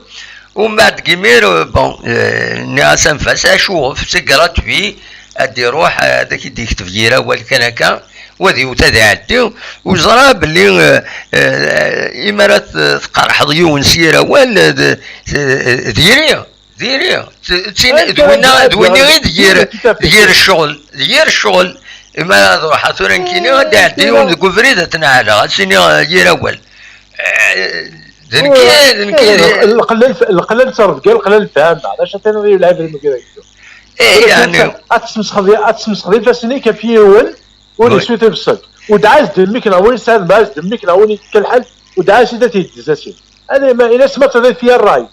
umbeɛd deg imir, eh, bon, eh, nniɣ-as anef-as, acu, c'est gratuit, ad d-iruḥ, eh, ad ak-id-yekteb yir awal kan akka, u ad iwet ad iɛeddi, u ẓra belli, eh, eh, imi ara t-, tqerḥeḍ yiwen s yir awal, eh, d, d, d yiri. Diri, d, d tin, d winna, d winni i d yir, d yir ccɣel, d yir ccɣel. Imi ara truḥeḍ tura nekkini, ad d-iɛeddi yiwen deg ubrid, ad t-nɛaleɣ, ad s-iniɣ, eh, yir awal. Eh, d nekki, d nekki. Lqella, lqella n ttrebga, lqella n lfehma, d acu ad tiniḍ i lɛibad mi ara yeddu? Eh, yeɛni. Ad tesmesxeḍ, ad tesmesxeḍ ifassen-ik ɣef yiwen, ur yeswi tibṣelt. U d ɛaz d mmi-k neɣ win yesɛan d ɛaz d mmi-k neɣ win yekka lḥal, u d ɛaz i d at yeddez asin. Allez, ma, il laisse mettre les filles à rail.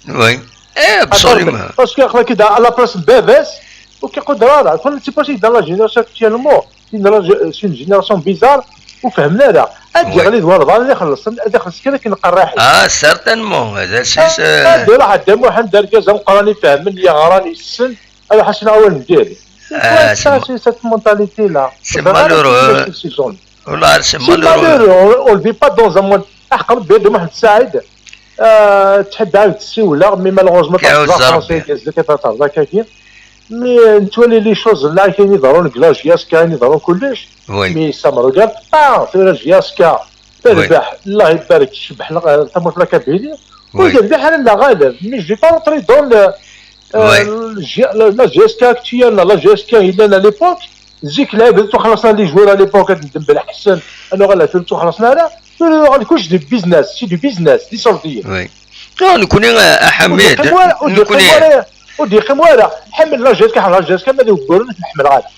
Oui. Eh, absolument. Parce que, aql-ak-id à la place n baba-s, ur k-iquder ara. Kon, c'est possible dans la génération actuellement, c'est une, c'est une génération bizarre, ur fehhmen ara. Ad yeɣli d walbaɛḍ, ad ixelleṣ, ad ixelleṣ kan akken qerriḥit. Ah, certainement. Ad iruḥ a Dda Muḥend, argaz ameqqran ifehmen, yeɣran, yessen, ad iruḥ ad s-iniɣ awal n diri. C'est quoi ça, c'est cette mentalité-là? C'est malheureux. Ces gens. Voilà, c'est malheureux. C'est malheureux. On, on ne vit pas dans un monde. Aḥeqq Rebbi, Dda Muḥend Saɛid, euh, tḥedda ad ssiwleɣ, mais malheureusement, la France est, mais, euh, nettwali les choses là, ayen iḍerrun deg la J S K, ayen iḍerrun kullec. Oui. Mais ça me regarde pas, tura J S K terbeḥ, Allah ibarek, tecbeḥ la, tamurt la Kabylie. Ur yerbiḥ ara la ɣaleb. Mais je vais pas rentrer dans le, euh, la, la J S K actuelle, la J S K yellan à l'époque. Zik lɛibad ttwaxlaṣen, les joueurs à l'époque, ad neddem Belḥsen, ad nuɣal tura ttwaxlaṣen ara, tura yuɣal kullec d business, c'est du business, d iṣerdiyen. Oui. Non, nekkni, a, a Ḥamid, ur d-yeqqim wara, ur d-yeqqim wara, ur d-yeqqim wara. Ḥemmel la J S K, ḥemmel la J S K, ma d uguren ur ten-ḥemmleɣ ara.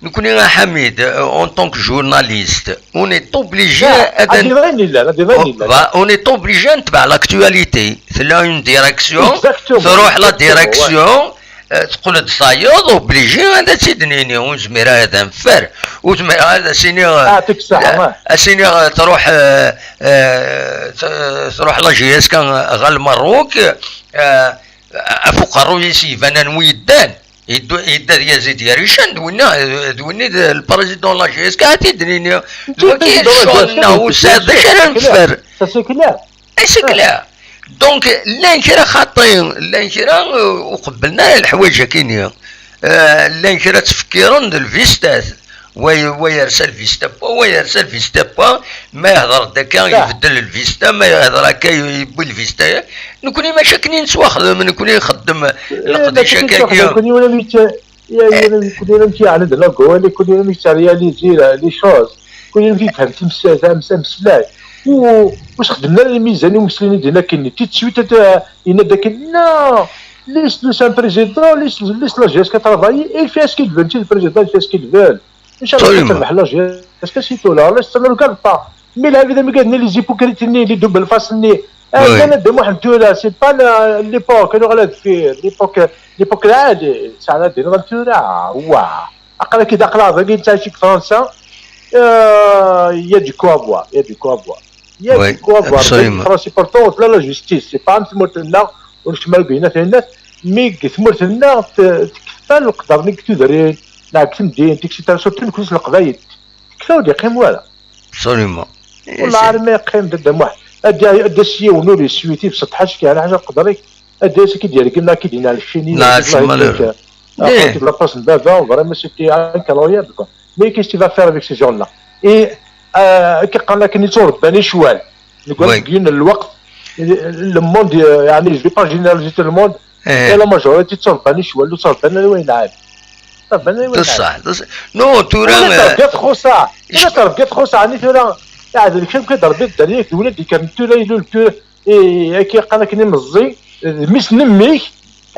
Nekkni, a Ḥamid, euh, en tant que journaliste, on est obligé ad, ad d-iḍin illan, ad d-iḍin illan. Bah, on est obligé ad netbeɛ l'actualité. Tella une direction, exactement, truḥ la direction, euh, teqqel-d tayeḍ, obligé ad tt-id-nini, ur nezmir ara ad neffer, ur nezmir ara ad as-iniɣ, euh, ad as-iniɣ, euh, truḥ, euh, euh, t-, truḥ la J S K ɣer Lmerruk, euh, ɣef uqerruy-is iban anwi yeddan. Yeddu-, yedda d Yazid Yarican, d winna, d winna i d le président n la J S K, ad t-id-nini. D wagi i d ccɣel-nneɣ, ur tesɛiḍ d acu ara neffer. Ça, c'est clair. Eh, c'est clair. Donc, llan kra xaṭi, llan kra, euh, ur qebblen ara leḥwayeǧ akini. Euh, llan kra ttfekkiren d lvistat. Wa, wa yersa lvista n wa, wa yersa lvista n wa, ma yehder-d akka, ibeddel lvista, ma yehder akka, yewwi lvista. Nekkni mačči akken i nettwaxdem, nekkni nxeddem leqdic akka. Nekkni ula mi tt-, ya, ya, nekkni ula mi tt-yeɛni d logo, nekkni ula mi tt-réaliser les choses, nekkni ula mi tt-yefhem timsal, am-, ameslay. U, ur sxedmen ara lmizan i umeslay-nni din akken, tout de suite, ad, yenna-d akken, non, laisse-le, c'est un président, laisse, laisse la J S K travailler, et il fait ce qu'il veut, monsieur le président, il fait ce qu'il veut. Ncallah ad terbeḥ la J S K si tura, ça ne regarde pas. Mais lɛibad am wigad-nni, les hypocrites-nni, les double face-nni, ah, llan Dda Muḥend tura, c'est pas la, l'époque, ad nuɣal ar deffir, l'époque, l'époque lɛali, sɛan ad d-iniḍ tura, wa. Aql-ak-id aql-aɣ dagi nettɛic deg Fransa, euh, il y a du quoi voir, il y a du quoi voir. Il y a du quoi voir. Dagi Fransa, pourtant, tella la justice, c'est pas am tmurt-nneɣ, ur nekcem ara deg ayennat, ayennat, mi deg tmurt-nneɣ t-, tekfa leqder-nni deg tudrin, neɣ deg temdint, et cetera, surtout nekkni s Leqbayel. Tekfa ur d-yeqqim wara. Absolument. Wala armi yeqqim Dda Muḥ. Ad d-, ad d-as yiwen ur yeswiti bṣeṭ ḥaca kan, ḥaca qedr-ik. Ad d-as ad k-id-yergem, ad k-id-yenɛel keččini. Ih. Aql-ik la place n baba, vraiment, c'était incroyable, quoi. Mais qu'est-ce que tu vas faire avec ces gens-là? Et, euh, akken qqaren akken i ttwarebban i ccwal. Nekk seg yiwen n lweqt, le monde, euh, yeɛni, je vais pas généraliser tout le monde, mais la majorité ttwarebban i ccwal, ur ttwarebban ara wayen ɛad. Ttwarebban ara wayen ɛad. D ṣṣeḥ, d ṣṣeḥ. Non, tura, ula d rebga txuṣṣa, ula d rebga txuṣṣa, ɛni tura, yeɛdel kra kan d rebbi, d dderya, d wlad yekkren tura, ilul tura, i, akka yeqqar akken i meẓẓi, d mmi-s n mmi-k,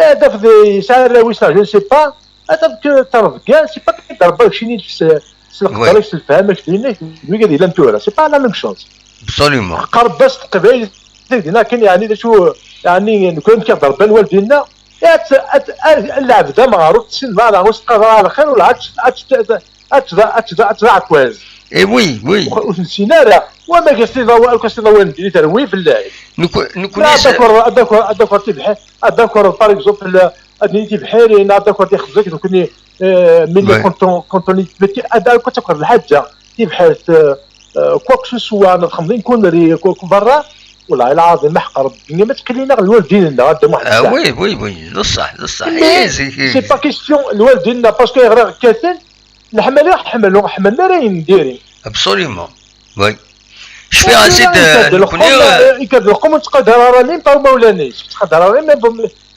ad tafeḍ yesɛa arraw-is, je ne sais pas, ad tafeḍ que ttrebga, c'est pas que d rebba keččini s, s leqder-ik, s lefhama-k, d win-ik, d wigad yellan tura, c'est pas la même chose. Absolument. Qqar-as teqbaylit, dinna kan, yeɛni, d acu, yeɛni, nekk, nekk d rebba n waldi-nneɣ, ad, ad, ad, lɛebd ameɣar ur t-tessineḍ ara, ur s-teqqareḍ ara lxir, ula ad, ad, ad, ad, ad, ad, ad, ad, ad, Eh oui, oui. Ur, ur t-nessin ara. Wa ma gas tiḍawa, ur gas tiḍawa n ddin terwi fell-ak. Nekk-, nekkni ad s- dakor, ad dakor, ad dakor tibḥir, ad dakor, par exemple, ad nini tibḥirin, ad dakor tixeẓẓik, nekkni, euh, mais quand on, quand on est petit, ad dakor takor lḥaǧa, tibḥirt, euh, euh, quoi que ce soit, ad xemḍin kunri, ku-, ku-, berra, والله العظيم ما حق ربي، ما تقلينا غير الوالدين، هذا واحد Ah الساعة. Oui, oui, oui, d ṣṣeḥ, d ṣṣeḥ. Mais Eh, c'est, c'est pas question, الوالدين، parce que غير كاتل، Leḥmala ḥemmel, ur ḥemmel ara yendiri. Absolument. Oui. Cfiɣ-as-id, eh, nekkni, eh, ikad lqum ur ttqadar ara ni mpa umawlan-is, ur ttqadar ara ni mpa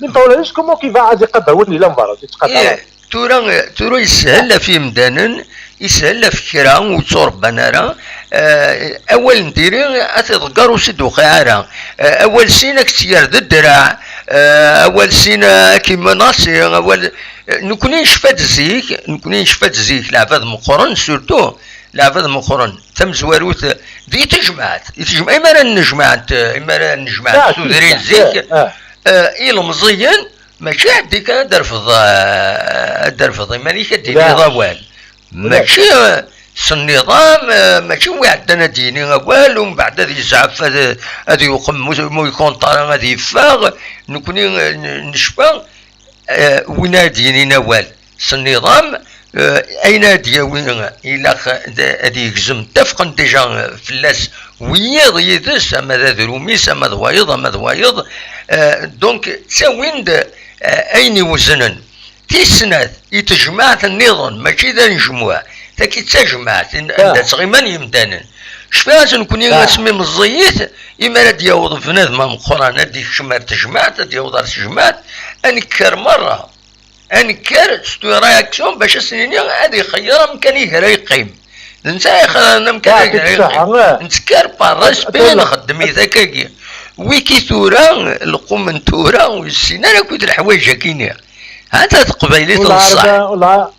umawlan-is, comment qu'il va ad iqader win yellan berra, ur ttqadar ara. Tura, tura yeshel ɣef yemdanen, yeshel ɣef kra ur tturebban ara, eh, awal n diri ad t-iḍegger ur s-id-uqiɛ ara. Eh, awal sin ad k-tt-yerr d ddreɛ, eh, awal sin, eh, ad k-imenasi, awal, eh, nekkni necfa-d zik, nekkni necfa-d zik, leɛbad meqqren, surtout, leɛbad meqqren, tamezwarut, eh, di tejmaɛt, i tejmaɛt, imi ara nnejmaɛent, eh, imi ara nnejmaɛent tudrin zik, eh, ilemẓiyen, mačči ɛeddi kan ad d-terfeḍ, eh, ad d-terfeḍ iman-ik ad d-tiniḍ awal. Mačči, eh, s nniḍam, eh, mačči wi ɛeddan ad d-yini awal, umbeɛd ad yezɛef, ad, ad yuqem mu, mu ikunṭara ad yeffeɣ. Nekkni, eh, n-, necfa, eh, win ara d-yinin awal s nniḍam, eh, ayen ara d-yawi, ilaq ad, ad yegzem, ttafqen déjà, eh, fell-as wiyiḍ yid-s, ama d adrum-is, ama d wayeḍ, ama d wayeḍ. Eh, donc, ttawin-d, eh, ayen iweznen. Tis snat, i tejmaɛt nniḍen, mačči d anejmuɛ, tagi d tajmaɛt, in-, anda ttɣiman yemdanen. Cfiɣ-as nekkni asmi meẓẓiyit, imi ara d-yaweḍ bnadem ameqqran, ad d-ikcem ar tejmaɛt, ad d-yaweḍ ar tejmaɛt, ad nekker merra. Ad nekker, c'est une réaction, bac ad s-nini ad ixeyyer amkan i ara yeqqim. D netta ara ixeyyren amkan i ara yeqqim. Nettekker par respect, nxeddem-it akkagi. Wiki tura, lqum n tura, ur yessin ara akk leḥwayeǧ-agi-nni. Anta teqbaylit n ṣṣeḥ?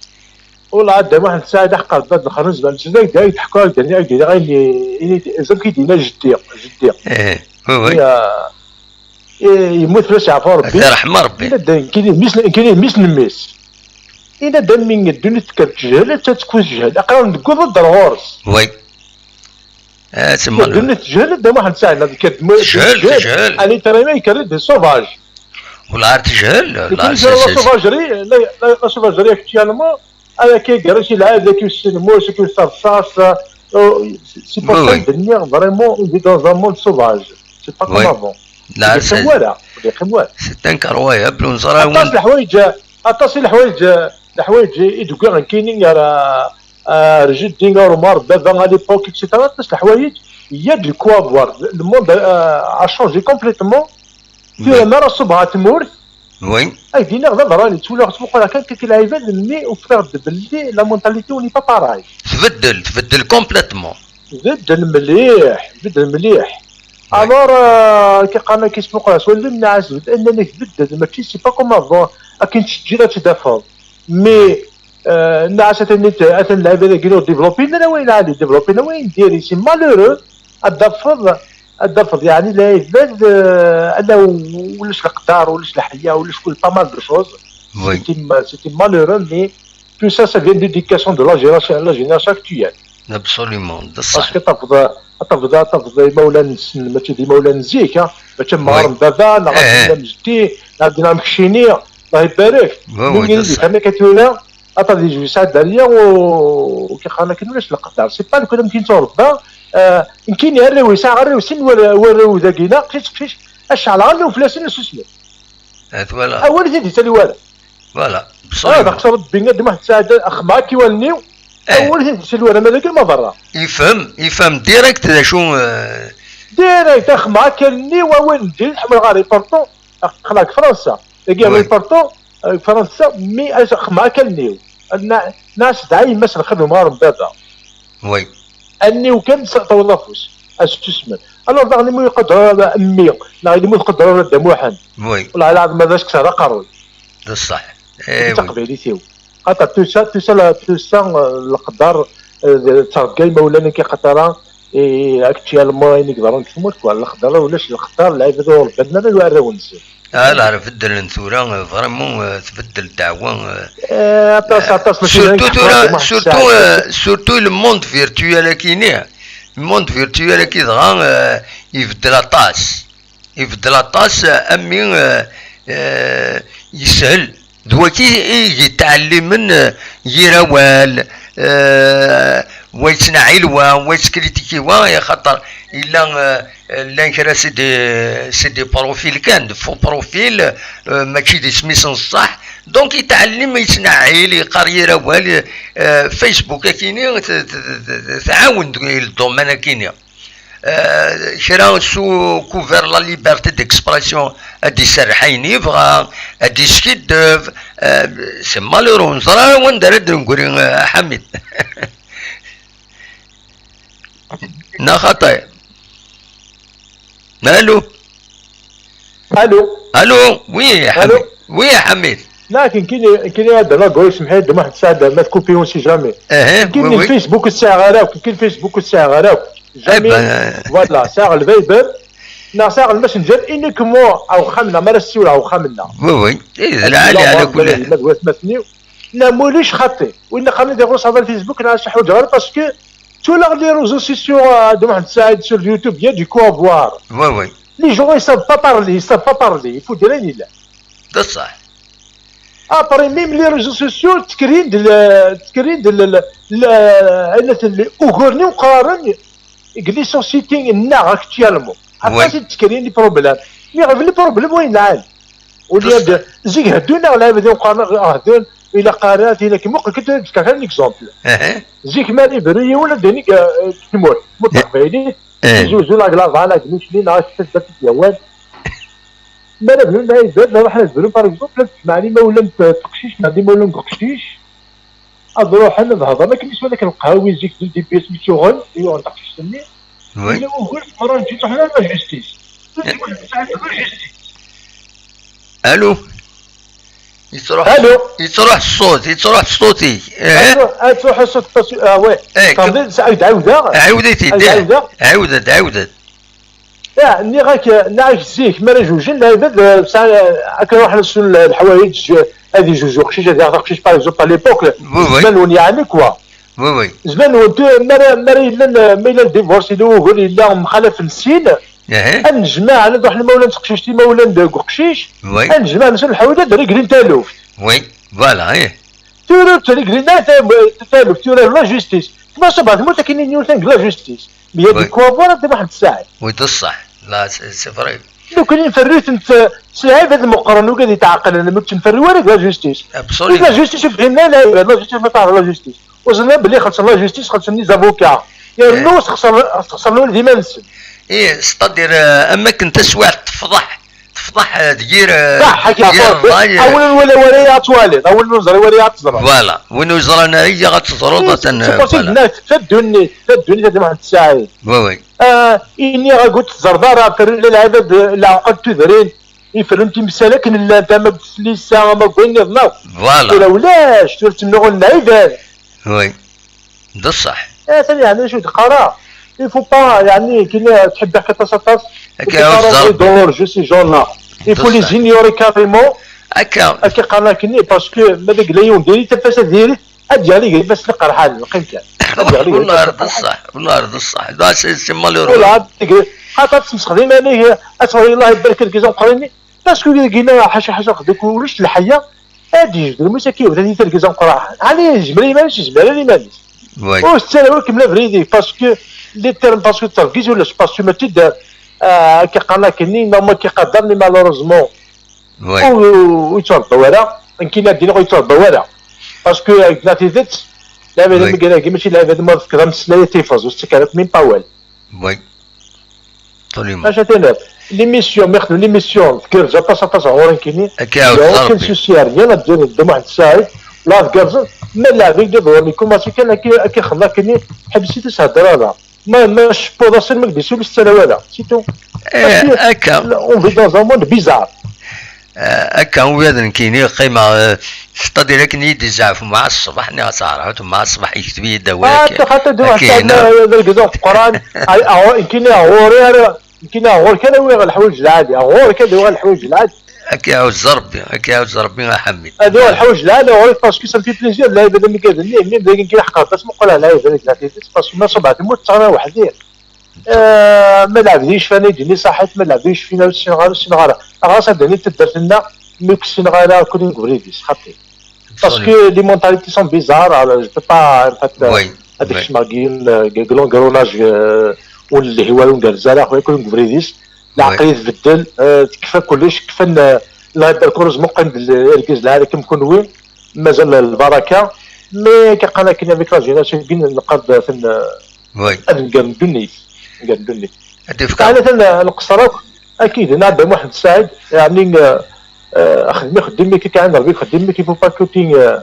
Ula d Muḥend Saɛid aḥeqqar d lxerrez, ma nesda deg ay d-ḥkuɣ, ay d-nniɣ, ay d-nniɣ, ayen i, i, zam ki d-yenna jeddi, jeddi. Eh, oui, oui. I, eh, yemmut fell-as yeɛfu Rebbi. Ad t-iṛḥem Rebbi. Yenna-d, nekkini mmi-s, nekkini mmi-s n mmi-s. Yenna-d, a mmi, ddunit tekker tejhel, atta tekku tejhel. Aql-aɣ neggul ad d-nerr ɣur-s. Oui. Ah, tsemma. Ddunit tejhel, a Dda Muḥend Saɛid, nekkini tejhel, tejhel. Ani tara ma yekker-d d sauvage. Wala tejhel, la, c'est, la sauvagerie, la, la, la sauvagerie actuellement, avec les guerres, c'est là, avec le cinéma, c'est que ça, ça, ça, euh, c'est pour ça que je veux dire, vraiment, on vit dans un monde sauvage. C'est pas comme avant. Là, c'est, c'est incroyable, on sera aṭas n leḥwayeǧ, aṭas n leḥwayeǧ, leḥwayeǧ i d-wwiɣ nekkini ar, ar jeddi, ar Umar, baba, à l'époque, et cetera. Aṭas n leḥwayeǧ, il y a de quoi voir. Le monde, euh, a changé complètement. Tura mi ara ṣubbeɣ ɣer tmurt, oui, ay d-iniɣ d aberrani, ttwaliɣ ttmuquleɣ kan, kan lɛibad-nni, ufiɣ-d belli la mentalité on n'est pas pareil. Tbeddel, tbeddel complètement. Tbeddel mliḥ, tbeddel mliḥ. Oui. Alors, euh, ki qqaren akka, ttmuquleɣ s wallen-nni, ɛazbet, anen-ak tbeddel, mačči c'est pas comme avant, akken teǧǧiḍ ad tt-id-tafeḍ. Mais, euh, nna-as atan, atan lɛibad-agi ur développin ara wayen ɛli, développin ara wayen diri, c'est malheureux, ad d-tafeḍ, ad d-tafeḍ, yeɛni, lɛibad, euh, ala u-, ulac leqder, ulac leḥya, ulac kul, pas mal de choses. Oui. C'était ma-, c'était malheureux, mais tout ça, ça vient de l'éducation de la génération, la génération actuelle. Absolument, d ṣṣeḥ. Parce que tafeḍ, tafeḍ, tafeḍ imawlan-nsen, mačči d imawlan n zik, ha? Mačči am mɣar n baba, neɣ am jeddi, neɣ am keččini, Allah ibarek. Oui, oui, d ṣṣeḥ. Nekk akka tura, aṭas di Jbis Ɛedaliya, u, u ki qqaren akken ulac leqder. C'est pas le problème qui nous rebba, Ah, nekkini arraw yesɛa arraw sin warraw, warraw dagi-neɣ, qcic qcic, ad ceɛleɣ allen fell-asen ad susmen. Ah, twala. Awal i t-id-yettali wara. Voilà. Ah, d aqsa Rebbi, ad d-muḥ tesɛid axemmeɣ akka i wallen-iw. Eh. Awal i t-id-yettali wara, ma dagi ma berra. Yefhem, yefhem direct d acu, eh, direct, axemmeɣ akka allen-iw, awal n din, ḥemmleɣ aéroport, aql-aɣ deg Fransa. Dagi aéroport, eh, Fransa, mi as-, axemmeɣ akka allen-iw. Na-, nas dɛa yemma-s lxir n umɣar n baba. Oui. Allen-iw kan s-, tawiḍ afus, ad susmen. Alors daɣen imi ur iqedder ara mmi, neɣ imi ur tqedder ara Dda Muḥend. Oui. Wellah lɛaḍem ad as-kkseɣ aqerruy. D ṣṣeḥ. Eh, oui. Taqbaylit-iw. Xaṭer tusa, tusa la, tusa, eh, leqder, eh, d ttrebga imawlan i k-iqaṭara, eh, actuellement ayen i yeḍran deg tmurt, quoi. Leqder ulac, leqder lɛibad ur rebban ara i warraw-nsen. Ah, la, beddlen tura, eh, vraiment, eh, tbeddel ddeɛwa, eh, eh, aṭas, eh, aṭas, mačči d surtout ayen tura, teḥwaǧ, surtout, eh, surtout le monde virtuel akini, le monde virtuel aki dɣa, eh, ibeddel aṭas, ibeddel aṭas, eh, ami, eh, eh, yeshel. D waki i yettɛellimen, eh, yir awal, eh, wa yettnaɛil wa, wa yettkritiki wa, axaṭer yella, eh, llan kra c'est des, c'est des profils kan, de faux profils, euh, mačči d isem-is n ṣṣeḥ. Donc, yettɛellim, yettnaɛil, yeqqar yir awal, euh, Facebook akini, t-, t-, t-, t-, tɛawen deg le domaine akini. Euh, kra sous couvert la liberté d'expression, ad d-iserreḥ ayen yebɣa, ad d-iskiddeb, euh, c'est malheureux, ur neẓri ara wanda ara d-negri, euh, a Ḥamid. Neɣ xaṭi? Allô? Allô? Allô? Oui, Ḥamid. Allô? Oui, Ḥamid. Nekkini, nekkini ad d-heggiɣ, semḥ-iyi Dda Muḥend Saɛid, ma tkupi, on sait jamais. Aha, nekkini oui, oui. Facebook ur t-sɛiɣ ara akk, nekkini Facebook ur t-sɛiɣ ara akk. Eh jamais. Ben. Voilà, sɛiɣ le Viber, neɣ sɛiɣ le Messenger, uniquement ar uxxam-nneɣ, mi ara ssiwleɣ ar uxxam-nneɣ. Oui, oui. Eh, d lɛali ɛla kulli ḥal. Ma d watmaten-iw. Neɣ ma ulac xaṭi. Win qqaren ad iɣuṣ ɣer Facebook, neɣ ad ḥuǧeɣ ara, parce que ttwalaɣ les réseaux sociaux, euh, Dda Muḥend Saɛid, sur YouTube, il y a de quoi voir. Oui, oui. Les gens, ils savent pas parler, ils savent pas parler. Il faut dire ayen yellan. D ṣṣeḥ. Après, même les réseaux sociaux, ttkrin-d le, ttkrin-d le, le, le, ayen atan, le, uguren imeqqranen, deg les sociétés-nneɣ actuellement. Oui. Aṭas i d-ttkrin les problèmes. Mais les problèmes, wayen lɛan. Ula d zik heddun-aɣ lɛibad imeqqranen, heddun, ilaq ara tina, muqel kan tura, ad d-fkeɣ kan un exemple. Aha. Zik, mi ara iberru yiwen, ad d-inig, eh, tmurt, tmurt taqbaylit, eh, tizi Uzzu, neɣ Lavan, neɣ Gnecli, neɣ acu taddart i d-yewwan. Mi ara bnun lɛibad, ruḥen ad brun, par exemple, ad smeɛnen imawlan n teqcict, neɣ d imawlan n uqcic, ad ruḥen ad hedren akken iswan akken lqahwi zik d D B S mi tt-yuɣen, yuɣen taqcict-nni. Oui. Yella wugur, tmeṛṛa n ǧin, ruḥen ar la justice. Ur ǧin, tesɛa la justice. Allô? Yettruḥ, allô? Yettruḥ ṣṣut, yettruḥ ṣṣut-ik. Eh? Ad truḥ, ad truḥ ṣṣut, parce que, ah, ouais. Eh, tqebled, ad ɛawdeɣ? Ɛawdet-id, eh. Ɛawdeɣ? Ɛawdet, ɛawdet. Ya, nniɣ-ak, nniɣ-ak zik, mi ara jewjen, lɛibad, eh, sɛan, eh, akken ruḥen ad swen lḥwayeǧ, eh, ad ijuj uqcic, ad yaɣ taqcict, par exemple, à l'époque, oui, oui, zzman-nwen yeɛni, quoi. Oui, oui. Zzman-nwen, tu-, mi ara, mi ara yellan, eh, ma yella divorce, yella wugur, yella mxalaf n sin, aha, ad nejmeɛ, ad ruḥen imawlan n teqcict, imawlan deg uqcic, oui, ad nejmeɛ, nsen lḥwayeǧ, ad reglin taluft. Oui, voilà, eh. Tura ur ttreglin ara ta-, taluft, tura la justice. Tma ṣubbeɣ tmurt akken i nniwten deg la justice. Mais il y a de quoi voir, a Dda Muḥend Saɛid. Oui, d ṣṣeḥ. La, c'est, c'est vrai. Nekkni nferru-tent s lɛibad meqqren, ugad yetɛeqqlen, ma ur tt-nferru ara deg la justice. Absolument. La justice ur fhimen ara lɛibad, la justice ma teɛreḍ la justice. Ur ẓrin ara belli xellṣen la justice, xellṣen les avocats. Yernu, eh, sxeṣren, sxeṣren ula d iman-nsen. Eh, c'est-à-dire, euh, am akken taswiɛt tefḍeḥ. Tefḍeḥ, eh, d yir, eh, ṣaḥ, akka, yir ṛṛay, eh. Awal ur nwala wara ad twaliḍ, awal ur neẓri wara ad teẓreḍ. Voilà, win ur yeẓran ara, iyyaɣ ad teẓreḍ, atan, eh, voilà. C'est possible, nniɣ-ak, ta ddunit, ta ddunit, a Dda Muḥend Saɛid. Oui, oui. Ah, iniɣ-ak ur teẓẓareḍ ara, ferru la lɛibad, leɛqel, tudrin, iferrun timsal akken llant, ama deg tlisa, ama deg wayen nniḍen akk. Voilà. Tura ulac, tura ttemnuɣulen lɛibad. Oui. D ṣṣeḥ. Atan yeɛni acu d-qqareɣ? Il faut pas, yeɛni, kini ttḥibbiɣ-k aṭas, aṭas. Akka, il faut pas rentrer dans leur jeu, ces gens-là. Il faut les ignorer carrément. Akka. Akka qqaren akkenni, parce que ma d agla yiwen diri tafas ad diri, ad d-yeɣli gar ifassen iqerḥan, qqim kan. Ad d-yeɣli gar ifassen iqerḥan. Wallah d ṣṣeḥ, wallah d ṣṣeḥ. Da, c'est, c'est malheureux. Wallah, ad d-yeɣli. Xaṭer ad tesmexdem anig, ad tɣer, Allah ibarek argaz ameqqran-nni. Parce que dagi-nni, ḥaca, ḥaca, xdek ulac lḥaya, ad d-yejbed lmus akka yebda di targit ameqqran. Ɛni yezmer iman-is, yezmer ara iman-is. Oui. Ur tettara ur kem-, la vérité, parce que les termes, parce que tergis ulac, parce que mačči d, euh, akka qqaren akkenni, normalement, ki qadar, mais malheureusement, Oui. ur, ur yettrebba ara, nekkini ad d-iniɣ ur yettrebba ara. Parce que, euh, deg la tidet, lɛibad Oui. ameggar-agi, mačči lɛibad ma tefkiḍ ameslay ad t-ifeẓ, ur tettak ara même pas awal. Oui. Absolument. Acu ad tiniḍ? L'émission, mi xedmen l'émission, tgerrez aṭas, aṭas ɣur-i nekkini. Ad k-iɛawed Il y a aucun Rebbi. souci, rien à dire de Mohamed Saïd. La tgerrez, ma lɛib i d-iḍuren, ikumasi kan akka, akka xedmeɣ akkenni, ḥbes-it, ur s-hedder ara. Ma, ma tcewweḍ-as, ma k-d-isuli s ttala wala, c'est tout. Eh, akka. On vit dans un monde bizarre. Eh, akka, ula d nekkini qqimeɣ, eh, c'est-à-dire akken i yi-d-izeɛef mɛa ṣṣbeḥ, nniɣ-as ɛerḥut, mɛa ṣṣbeḥ yekteb-iyi-d awal Ah, akka. xaṭi d Akka waḥed yella. D argaz uqran. Ay, aɣur-, nekkini ɣur-i ara, nekkini ɣur-k ara wiɣ lḥwayeǧ lɛali, ɣur-k ad wiɣ lḥwayeǧ lɛali. Ad k-iɛuzz Rebbi, ad k-iɛuzz Rebbi a Ḥamid. Ad wiɣ lḥwayeǧ lɛali ɣur-k, parce que ça me fait plaisir, lɛibad ameggaden-nni, même d ayen kan ḥeqreɣ-as, meqqel ɛla lɛibad n la tidet, parce que ma ṣubɛet tmurt ttaɣna weḥdi. Eh, ma lɛebd yecfan i d-yenni saḥit, ma lɛebd yecfin ur ssineɣ ara, ur ssineɣ ara. Ɣas ad d-nini taddart-nneɣ, mi ur k-ssineɣ ara, akk deg ubrid-is, xaṭi. Parce que les mentalités sont bizarres, alors je peux pas, en fait, euh, Oui, ad oui. kecmeɣ deg yiwen, euh, deg l'engrenage, euh, ur nelhi walu, ur ngerrez ara, akk deg ubrid-is. Leɛqel yetbeddel, euh, tekfa kullec, kfan, euh, lɛibad kullec, meqqen d argaz lɛali kem kunwi, mazal lbaraka. Mais kaqan akken avec la génération, neqqar-d, euh, Oui. ad nger ddunit, nger ddunit. Ad ifk Ɛni atan, euh, nqeṣṣer akk, akid, nɛedda Muḥend Saɛid, yeɛni, euh, euh, xdem ixeddim-ik, kan Rebbi xeddim-ik, il faut pas que tu, euh,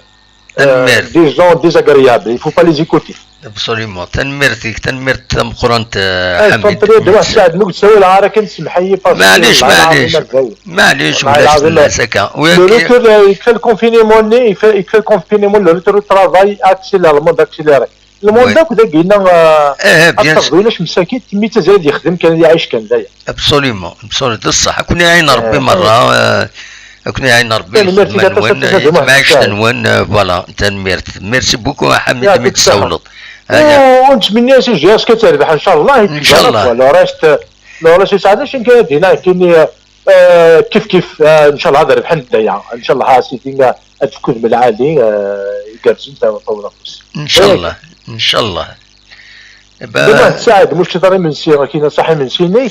Tanemmirt. Des gens désagréables, il faut pas les écouter. Absolument. Tanemmirt-ik, tanemmirt tameqqrant, eh, Eh, Ḥamid. ṭṭenṭri d waḥ Saɛid, ma ur d-ssawaleɣ ara kan, semmeḥ-iyi, parce que Maɛlic, wallahi maɛlic. العظيم ما تبين. Maɛlic, Wallahi ulac العظيم. fell-as akka. Le retour, euh, il fait le confinement, il fait le confinement, le retour au travail, accélère, le monde accéléré. Le monde Oui. akk dagi, non, euh, Eh, bien sûr. Ṭṭerḍ ulac msakit, mi ttazal ad yexdem kan, ad iɛic kan, d aya. Absolument, absolument. D ṣṣeḥ. Ad ken-iɛin Rebbi Eh, merra. Eh, ad ken-iɛin Rebbi. Tanemmirt-ik aṭas, Lxedma-nwen, aṭas, aṭas, eh, tamɛict-nwen, eh, voilà. Tanemmirt. Merci beaucoup, a Ḥamid, Yeɛṭik mi d-tsawleḍ. الصحة. ونتمنى سي جي اس كي تربح ان شاء الله. إن شاء الله. لو ريست، لو ريست سعد شنو كاين دينا كاين، آه، كيف كيف، آه، ان شاء الله هذا ربح ندايا ان شاء الله ها سيدي. تكون من العالي، آه، يقرزن تا طول النص. ان شاء الله، ان شاء الله. دابا سعد مش تضري من سي كاين صاحي من سيني.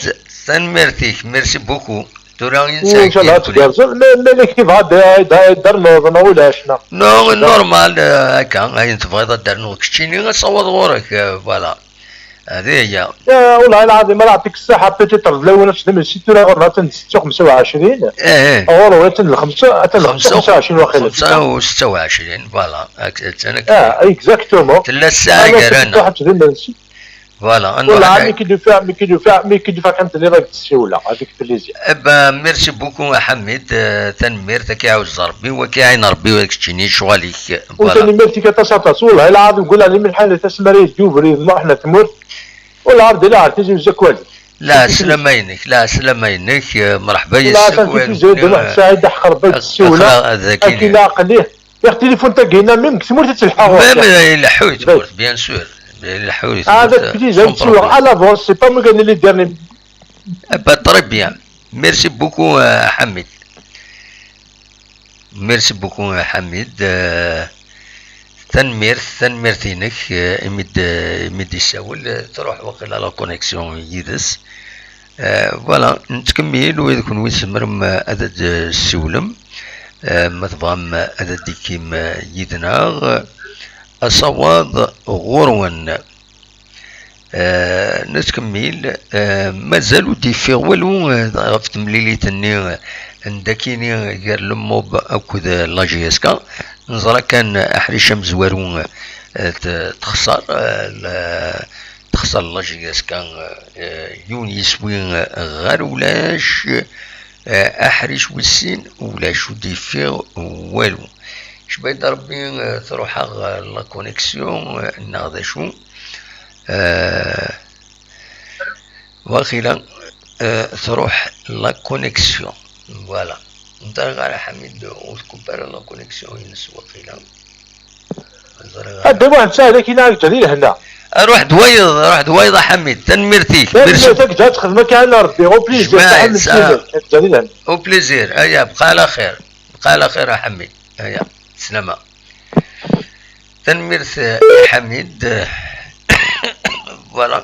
Tanemmirt-ik, merci beaucoup. Tura وان شاء الله تقرزن، ما ما لك كيف هذا دار نوض نولاش نا. Non, normal, eh, akka, ayen tebɣiḍ ad d-rnuɣ keččini, ad sawaḍ ɣur-k, eh, voilà. هذه هي. يا والله العظيم راه يعطيك الصحة، بيتيتر لو نفس دم سيتو راه غير مثلا ستة وخمسة وعشرين. ايه، اور ويتن الخمسة، حتى الخمسة خمسة وخمسة وعشرين واقيلا. خمسة وستة وعشرين، voilà. هاك تانا اه، اكزاكتومون. تلا الساعة كارانا. حتى ديما نسي. Voilà. والله مي كي دو فير، مي كي دو فير، مي كي دو فير كانت لي راك تسيولا افيك بليزير. Eh ben, merci beaucoup, a Ḥamid. Eh, tanemmirt, ad k-iɛuzz Rebbi, wa k-iɛin Rebbi, wa keččini ccɣel-ik. Voilà. وتنميرتك تصاطاس والله العظيم، قول لي من حالة تسمري جوفري ما احنا تموت. والله عرض لا عرض تجي زكوالي. La slama-inek, la slama-inek, eh, mṛeḥba والله yes-k. عرفت في زيد واحد سعيد حقر بك السيولة. اكينا قليه. يا تليفون تاقينا ميم كثمور تتلحق. Même يلحو تمورت، bien sûr. يلحو تمورت. هذا بليز سيور على فونس، سي با مو قال لي ديرني. Eh ben, très bien. Merci beaucoup, eh, Ḥamid. Merci beaucoup, eh, Ḥamid. Eh, tanemmirt, tanemmirt-inek, eh, imi d-, imi d-issawel, eh, truḥ waqila la connexion yid-s. Eh, voilà, nettkemmil, wid kunwi tzemrem, eh, ad d-tessiwlem, eh, ma tebɣam, eh, ad d-tikkim, eh, yid-neɣ, eh, asawaḍ ɣur-wen. Eh, nettkemmil, eh, mazal ur d-yeffiɣ walu, eh, ɣef temlilit-nni, eh, n dakini gar le MOB akked, eh, la J S K. Neẓra kan, eh, aḥric amezwaru, eh, t-, texṣer, eh, la, texṣer la J S K, eh, yiwen yiswi, eh, ɣer ulac, eh, aḥric wis sin ulac, ur d-yeffiɣ walu. Cbayt Rebbi, eh, truḥ-aɣ, eh, la connexion, eh, neɣ d acu? Eh, waqila, eh, truḥ la connexion. Voilà. Nta ɣer Ḥamid ur tkubb ara la connexion-ines waqila. Ẓriɣ ara. هذا واحد ساعة كي نعرف جديد هنا. Ruḥ d wayeḍ, ruḥ d wayeḍ a Ḥamid. Tanemmirt-ik. Merci. Tanemmirt-ak, ǧǧa txedmek ɛla Rebbi. Au plaisir. Jmaɛ, Ḥamid sɛa. Sidi. Jadid هنا. Au plaisir. Aya, bqa ɛla xir. Bqa ɛla xir a Ḥamid. Aya, slama. Tanemmirt, eh, Ḥamid. Voilà.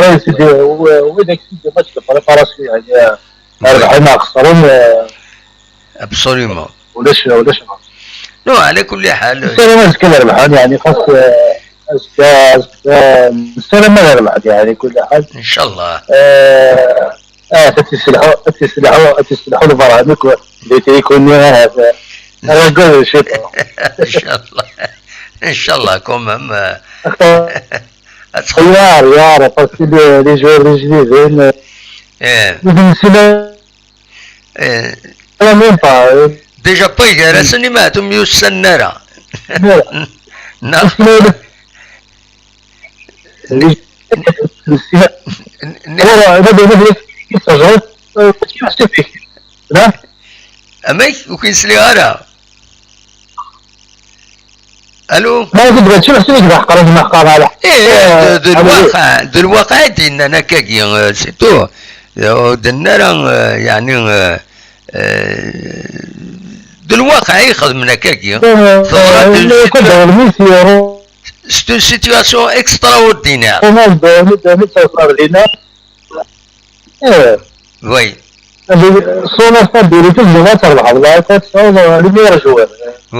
Préparation, c'est des, oui, oui, des matchs de préparation, يعني, euh, ربحوا ما خسروا، euh, Absolument. ولاش، ولاش. Non, على كل حال. السلام عليكم الربحان، يعني، خاص، آه، أزكى، أزكى، السلام على الربحان، يعني، كل حال. إن شاء الله. آه، آه، تتسلحوا، تتسلحوا، تتسلحوا البرامج و-، اللي تيكون هذا. أنا نقول شيء. إن شاء الله. إن شاء الله، quand même، آه. يار، يار، parce que les، les joueurs الجديدين، آه. إيه. مثل السلام. Eh, Ur nempa. Déjà, pas gar-asen i meɛtum yusan ara. Neɣ? Amek? Ur k-in-sliɣ ara. Allô? ما قد بتشوف سيدك بحق رجل حقان على. Eh, de, de الواقع, de الواقع i d-yennan akkagi, euh, c'est tout. Ur d-nenna ara, euh, yeɛni, euh, euh, D lwaqiɛ i ixedmen akkagi. Teḍra-d une situa-, c'est une situation extraordinaire. Oui. Son instabilité, tzemreḍ ad terbeḥ, la, ad tesɛuḍ le meilleur joueur.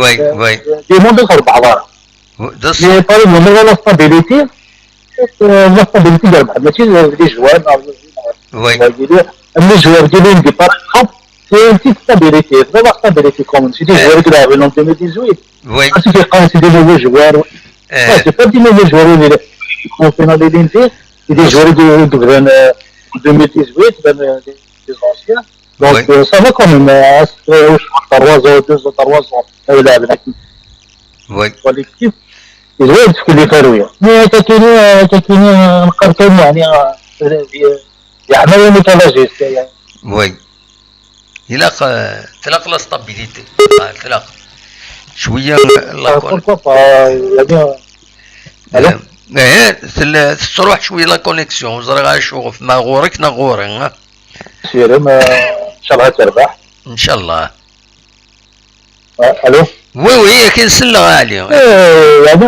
Oui, oui. Des mondes ad terbeḥ. Mais par exemple, la stabilité, euh, la stabilité, mačči d les joueurs, oui. Les joueurs qui viennent, par exemple, c'est une petite stabilité. C'est la stabilité, comme c'est des joueurs qui arrivent en deux mille dix-huit. Oui. Parce que quand c'est des nouveaux joueurs, c'est pas des nouveaux joueurs, mais c'est des joueurs qui, qui viennent, euh, en deux mille dix-huit, ben, euh, des, des anciens. Donc, euh, ça va quand même, euh, trois ans, deux ans, trois ans, euh, là, avec une collectif. Il va être que les faire, oui. Mais, euh, كاين، آه، كاين، آه، نقدر كاين، يعني، آه، يعني، ما يوم يتلاجي، يعني. Oui. Il a, euh, تلاق la stabilité. آه، تلاق. شوية، آه، la con-، pourquoi pas, يعني، آه، إيه، تل-، تروح شوية la connexion، زرغا شوف، ما غورك نا غوري، ها؟ سير، ما، إن شاء الله تربح. إن شاء الله. آه، ألو؟ Oui, oui, كنسلغ علي. إيه، يعني،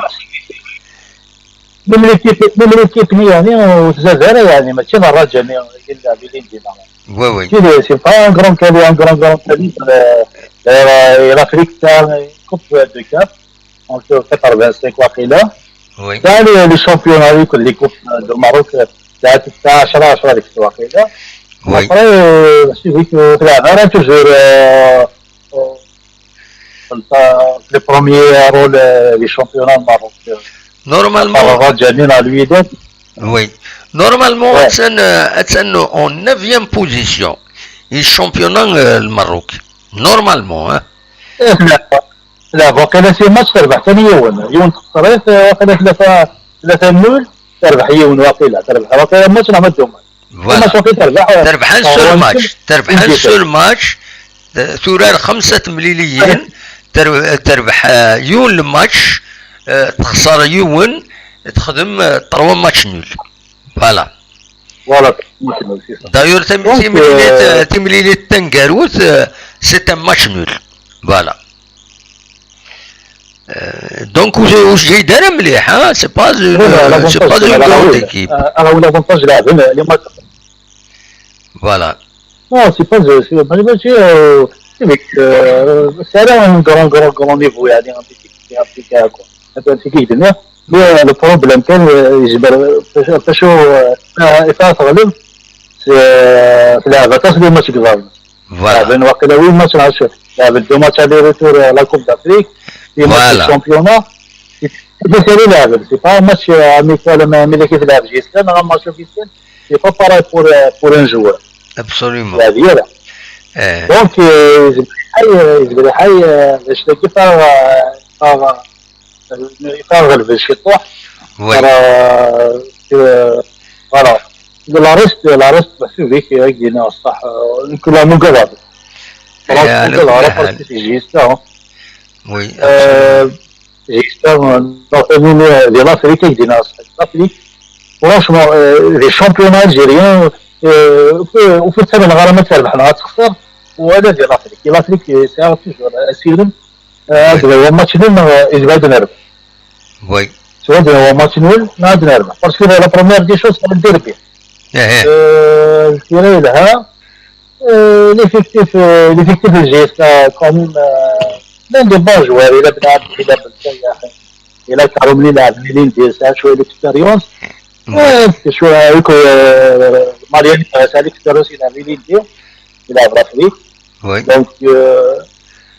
même l'équipe، même l'équipe اللي يعني، وتزاد يعني، ماشي الراجل يعني، اللي يلعب اللي يجي معاه. Oui, oui. C'est, c'est pas un grand calibre, un grand, grand calibre, euh, euh, l'Afrique, c'est une coupe de quatre. Donc, euh, quatre-vingt-cinq واقيلا. Oui. كاع les, les championnats, les, les coupes de Maroc, euh, تاع، تاع عشرة عشرة هذيك واقيلا. Oui. Après, euh, c'est vrai que تلعب راه toujours, euh, euh, في les premiers rôles, euh, les championnats de Maroc, euh, normalement, par rapport à Djamil, à lui, donc. Oui. Normalement, ouais. Atan, euh, atan en neuvième position. Il championnat, euh, le Maroc. Normalement, hein. إيه، لا. لا، واقيلا شي ماتش تربح ثاني يون، يون تخسريت، آه، واقيلا ثلاثة، ثلاثة نول، تربح يون واقيلا، تربح واقيلا ماتش ولا ماتش يوم. Voilà. ماتش واقيلا تربح، آه، تربح un seul match، تربح un seul match، آه، ثورة خمسة تمليليين، تر-، تربح، آه، يون الماتش، آه، تخسر يون، تخدم، آه، trois matchs nuls. Voilà. Voilà. D'ailleurs, tim-, donc, timlilit, euh, timlilit taneggarut, euh, c'est un match nul. Voilà. Euh, donc, ur, ur jay-d ara mliḥ, hein? C'est pas une, c'est pas une grande équipe. L'avantage, l'avantage, les matchs. Voilà. Non, c'est pas, c'est, c'est, c'est, euh, c'est avec, euh, c'est un grand, grand, grand niveau, يعني، un petit, un petit, quoi. Le problème كان، آه، يجبر، آه، فاش، فاش، آه، آه، إيطاليا تغلب، آه، في لعبة تصل ماتش كبار. Voilà. لعبة واقيلا وين ماتش العشر. لعبة deux matchs aller-retour، آه، la Coupe d'Afrique، في ماتش الشامبيونا. C'est pas لعبة، c'est pas un match، آه، amical، ما ملي كيف لعب جيسكان، راه ماتش جيسكان، c'est pas pareil pour, آه، pour un joueur. Absolument. هذه هي. Donc, آه، يجبر حي، يجبر حي، آه، باش تلقى، آه، آه، يفرغ الفيش يطيح. Oui. راه، آه، voilà. La reste, la reste, بحثوا فيك، يا جينا الصح، آه، كلها مقربة. خلاص، إيه، على كل حال. جيستا. Oui، آه، جيستا، نو، فيني، دي لافريك، يا جينا الصح. لافريك، franchement، آه، les championnats algériens، آه، وفي، وفي الثمن غير ما تربح، لا تخسر، ولا دي لافريك. دي لافريك، c'est toujours assuré. آه، هذا هو ماتش نول، آه، يجب هذا نربح. Oui. سواء هو ماتش نول، ما عاد نربح. Parce que la première des choses, c'est le derby. إيه. آه، الكرة لها، آه، l'effectif، آه، l'effectif الجيس، آه، quand même، آه، l'un des bons joueurs، إلا بن عبد، إلا بن سياح، إلا كارو ملي لاعب، ملي ندير ساعة شوية l'expérience. Oui. آه، شوية هيك، آه، مارياني، آه، ساعة l'expérience، إلا ملي ندير. يلعب رافريك. Oui. Donc، آه،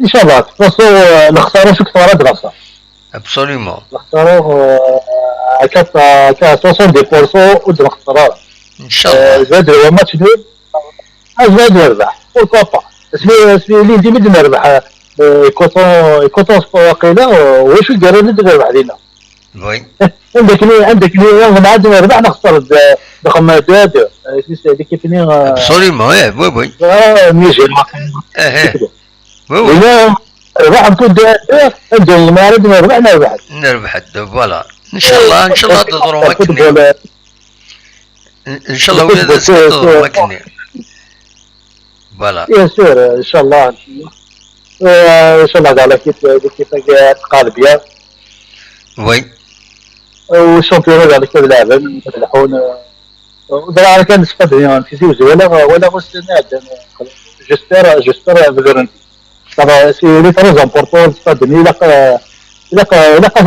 إن شاء الله، تفاصيل، آه، نختاروا شو كثر دراسة. Absolument. نختاروا، آه، هكا، هكا soixante-dix pour cent ونختاروا. إن شاء الله. آه، زاد هو ماتش نول. آه، زاد يربح. Pourquoi pas؟ اسمي، اسمي اللي يجي مدن يربح. آه، كوتون، كوتون سبور واقيلا، آه، واش يدير اللي يربح لينا؟ Oui. عندك لي، عندك لي، يوم عاد نربح نخسر د-، دخل ما دو دو. آه، سي، سي، ديك فيني، آه. Absolument, oui, oui, oui. آه، ميجي. إيه، إيه. Oui, oui. ولا ربح نكون دو دو، عندهم المعرض نربح، نربح. نربح الدو، voilà. إن شاء الله، إن شاء الله تضروا مكني. إن، إن شاء الله ولا تضروا مكني. Voilà. Bien sûr، إن شاء الله. Euh, inchallah, dans l'équipe, l'équipe qui est très bien. Oui. Au championnat, dans l'équipe de la Havane, de la Haune. Dans la Havane, c'est pas bien. Tizi Ouzou, ولا ولا غوسنا. J'espère, j'espère, euh, ça va, c'est très important, c'est pas bien. Il a, il a, il a pas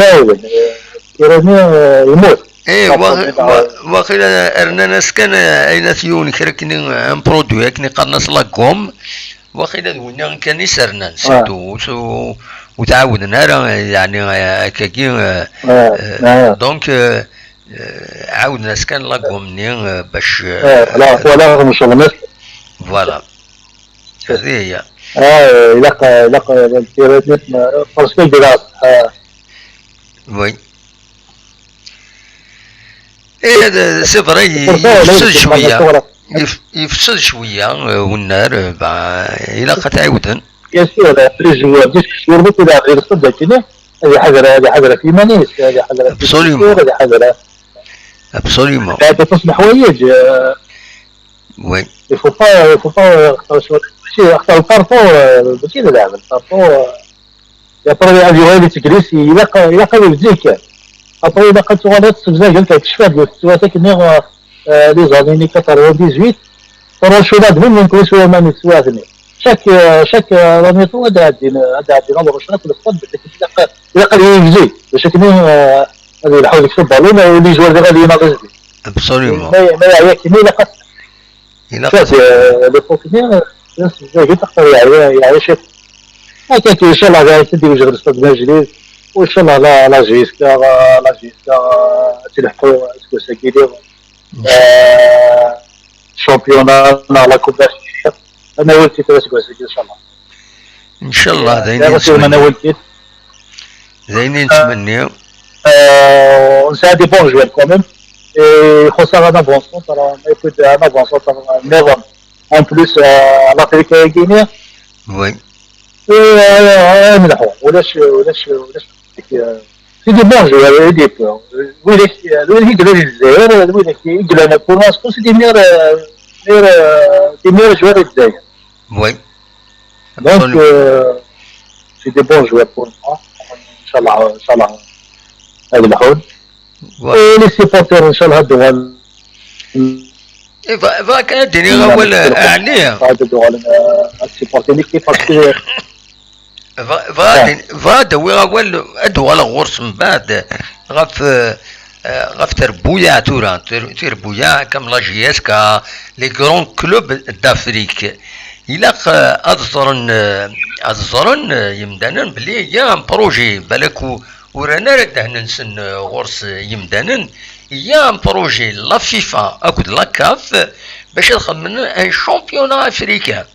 يموت. ايه. واخيلا رنان اسكان عينات يون كركني. ان برودوي كني قرناس لاكوم. واخيلا دوينا كان يسرنان سيتو. وتعاودنا راه يعني هكاكي. دونك عاودنا اسكان لاكوم ني باش لا ولا مش الناس. فوالا. هذه هي. اه لا لا. باسكو بلا. وي. ايه، سي فري، يفسد شويه. يفسد شويه. والنار الى قد عاودن. بيان سور، لي جوار ديسك سور بوكو لا غير صدق كنا. هذه حضره، هذه حضره في مانيس، هذه حضره في سور، هذه حضره. ابسوليومون. هذا تصلح حوايج. وي. يفو با يفو با يختار شو شي يختار البارفو. ماشي اللي لعب البارفو. يا ترى هذه غير تجلس يلاقى يلاقى يجيك. ابري الا قلت غلط بزاف قلت لك شفات قلت سواتك نيغ. لي زانيني quatre-vingt-dix-huit. ترى شو بعد من من كل شويه ما نتسواتني. شاك شاك راني تو هذا عندي هذا عندي نظر شنو في الصد. الا قال يجي باش كني. هذه الحول يكتب بالون ولي جوار غادي يناقش. ابسوليومون. ما يعياك مي لقد الا شوف. لو فوكسيون. بزاف تقدر يعيا يعيا شي. هكاك ان شاء الله غير تدي وجه الاستاذ مجدي. وان شاء الله لا لا جيسكا لا جيسكا تلحقوا اسكو ساكيدي. شامبيونا لا كوب دافريك. انا ولتي تراسكو ان شاء الله. ان شاء الله داين نتمنى. انا ولتي داين نتمنى. سي دي بون جوار كوميم. يخصها انا بون سونتر انا كنت انا بون سونتر. نظام. اون بليس لافريك غينيا. وي. ملحو ولاش ولاش ولاش. سي دي بون جوار اي دي بون. ويلك ويلك يقدر الجزائر ويلك يقدر بور لانستون سي دي مير مير دي مير جوار الجزائر. وي. دونك سي دي بون جوار بور موا. ان شاء الله ان شاء الله هذا الحول. لي سيبورتير ان شاء الله هادو. فاك ديني اول عليه. هادو سيبورتير ليكيب باسكو فغادي فغادي وي اول ادوال غورس من بعد. غف غف تربويا تورا تربويا كم لا جي اس كا لي غران كلوب دافريك. الا ازرن ازرن يمدانن بلي يا بروجي بالك. ورانا راه دهنا نسن غورس يمدانن يا بروجي لا فيفا اكد لا كاف باش تخمن ان شامبيونا افريكان.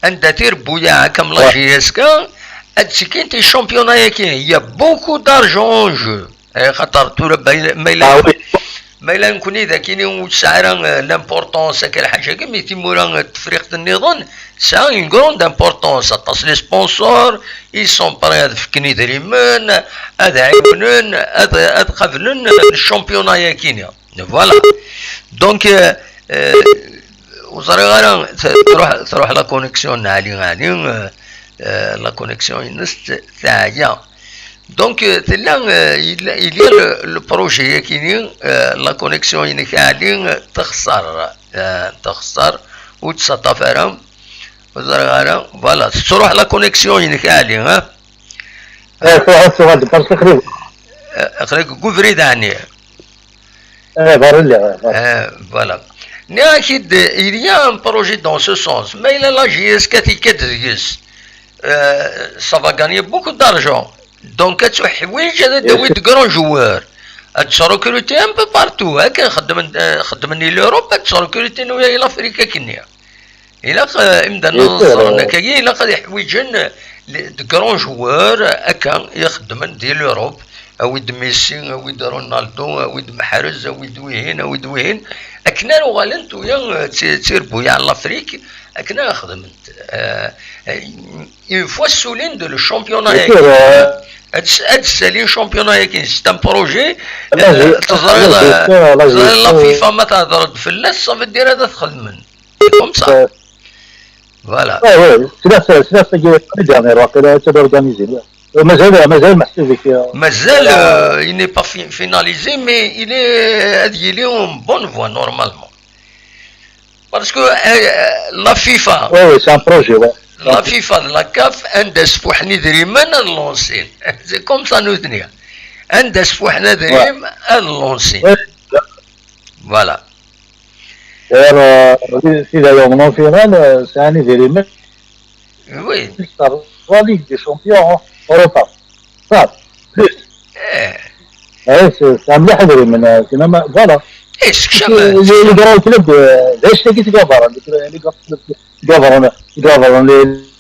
عند تير بويا كم لا جي اس كا اتسكين تي شامبيونا ياكي يا بوكو دارجون جو. خاطر تورا ما الا ما الا نكون اذا كاين وتسعى لامبورطونس هكا الحاجه كي مي تيمورا التفريق النظام. سا اون غروند امبورطونس اطاس لي سبونسور اي سون بري هاد فكني دريمن هاد عيونن هاد قبلن الشامبيونا ياكينيا. فوالا. دونك وزري غير تروح تروح لا كونيكسيون علي علي. لا كونيكسيون ينس تاعيا. دونك تلا يلي لو بروجي كيني لا كونيكسيون ينك علي تخسر. تخسر وتسطف راه وزري غير فوالا تروح لا كونيكسيون ينك علي ها. ايه تروح تروح تبرسخ. خليك كوفري داني. ايه بارلي. فوالا. ناكيد il y a un projet dans ce sens mais il a la J S K تيكاد ديس. Ça va gagner beaucoup d'argent. Donc tu حويج هذا داوي دو غران جوار. هاد تركروتي ان بو بارتو هاك خدم خدمني لوروب هاد تركروتي نويا الى افريكا كنيا. الى امدا نصرنا كاين الى قد يحويجن دو غران جوار هكا يخدمن دي لوروب. اويد ميسي اويد رونالدو اويد محرز اويد ويهين اويد ويهين. اكنا نغالن تويا تيربويا على لافريك. اكنا خدمت اون فوا سولين دو لو شامبيونا هاد السالين شامبيونا ياكين سي ان بروجي. تزري لا فيفا ما تهضر فلاس صافي دير هذا تخدمن. كوم سا. Voilà. Ouais, ouais, c'est la c'est la c'est la dernière واقيلا تاد organisé. مازال مازال محسوب. مازال euh, il n'est pas fi- finalisé, mais il est ad yili en bonne voie normalement. Parce que euh, la FIFA, Ouais, ouais, c'est un projet, ouais. La FIFA d la CAF, anda sfuḥen idrimen ad lansin. C'est comme ça nutni. Anda sfuḥen idrimen ad lansin. Ouais. Voilà. D'ailleurs, euh, si d'ailleurs en finale, euh, c'est un idrimen Oui. Par la Ligue des Champions, hein, Europa. Ça, plus. Eh, Ouais, c'est c'est un مليح idrimen, euh, c'est même, voilà. ايش Les les grands clubs, euh, ليش تلقي تقابل؟ Les grands clubs تقابل، تقابل les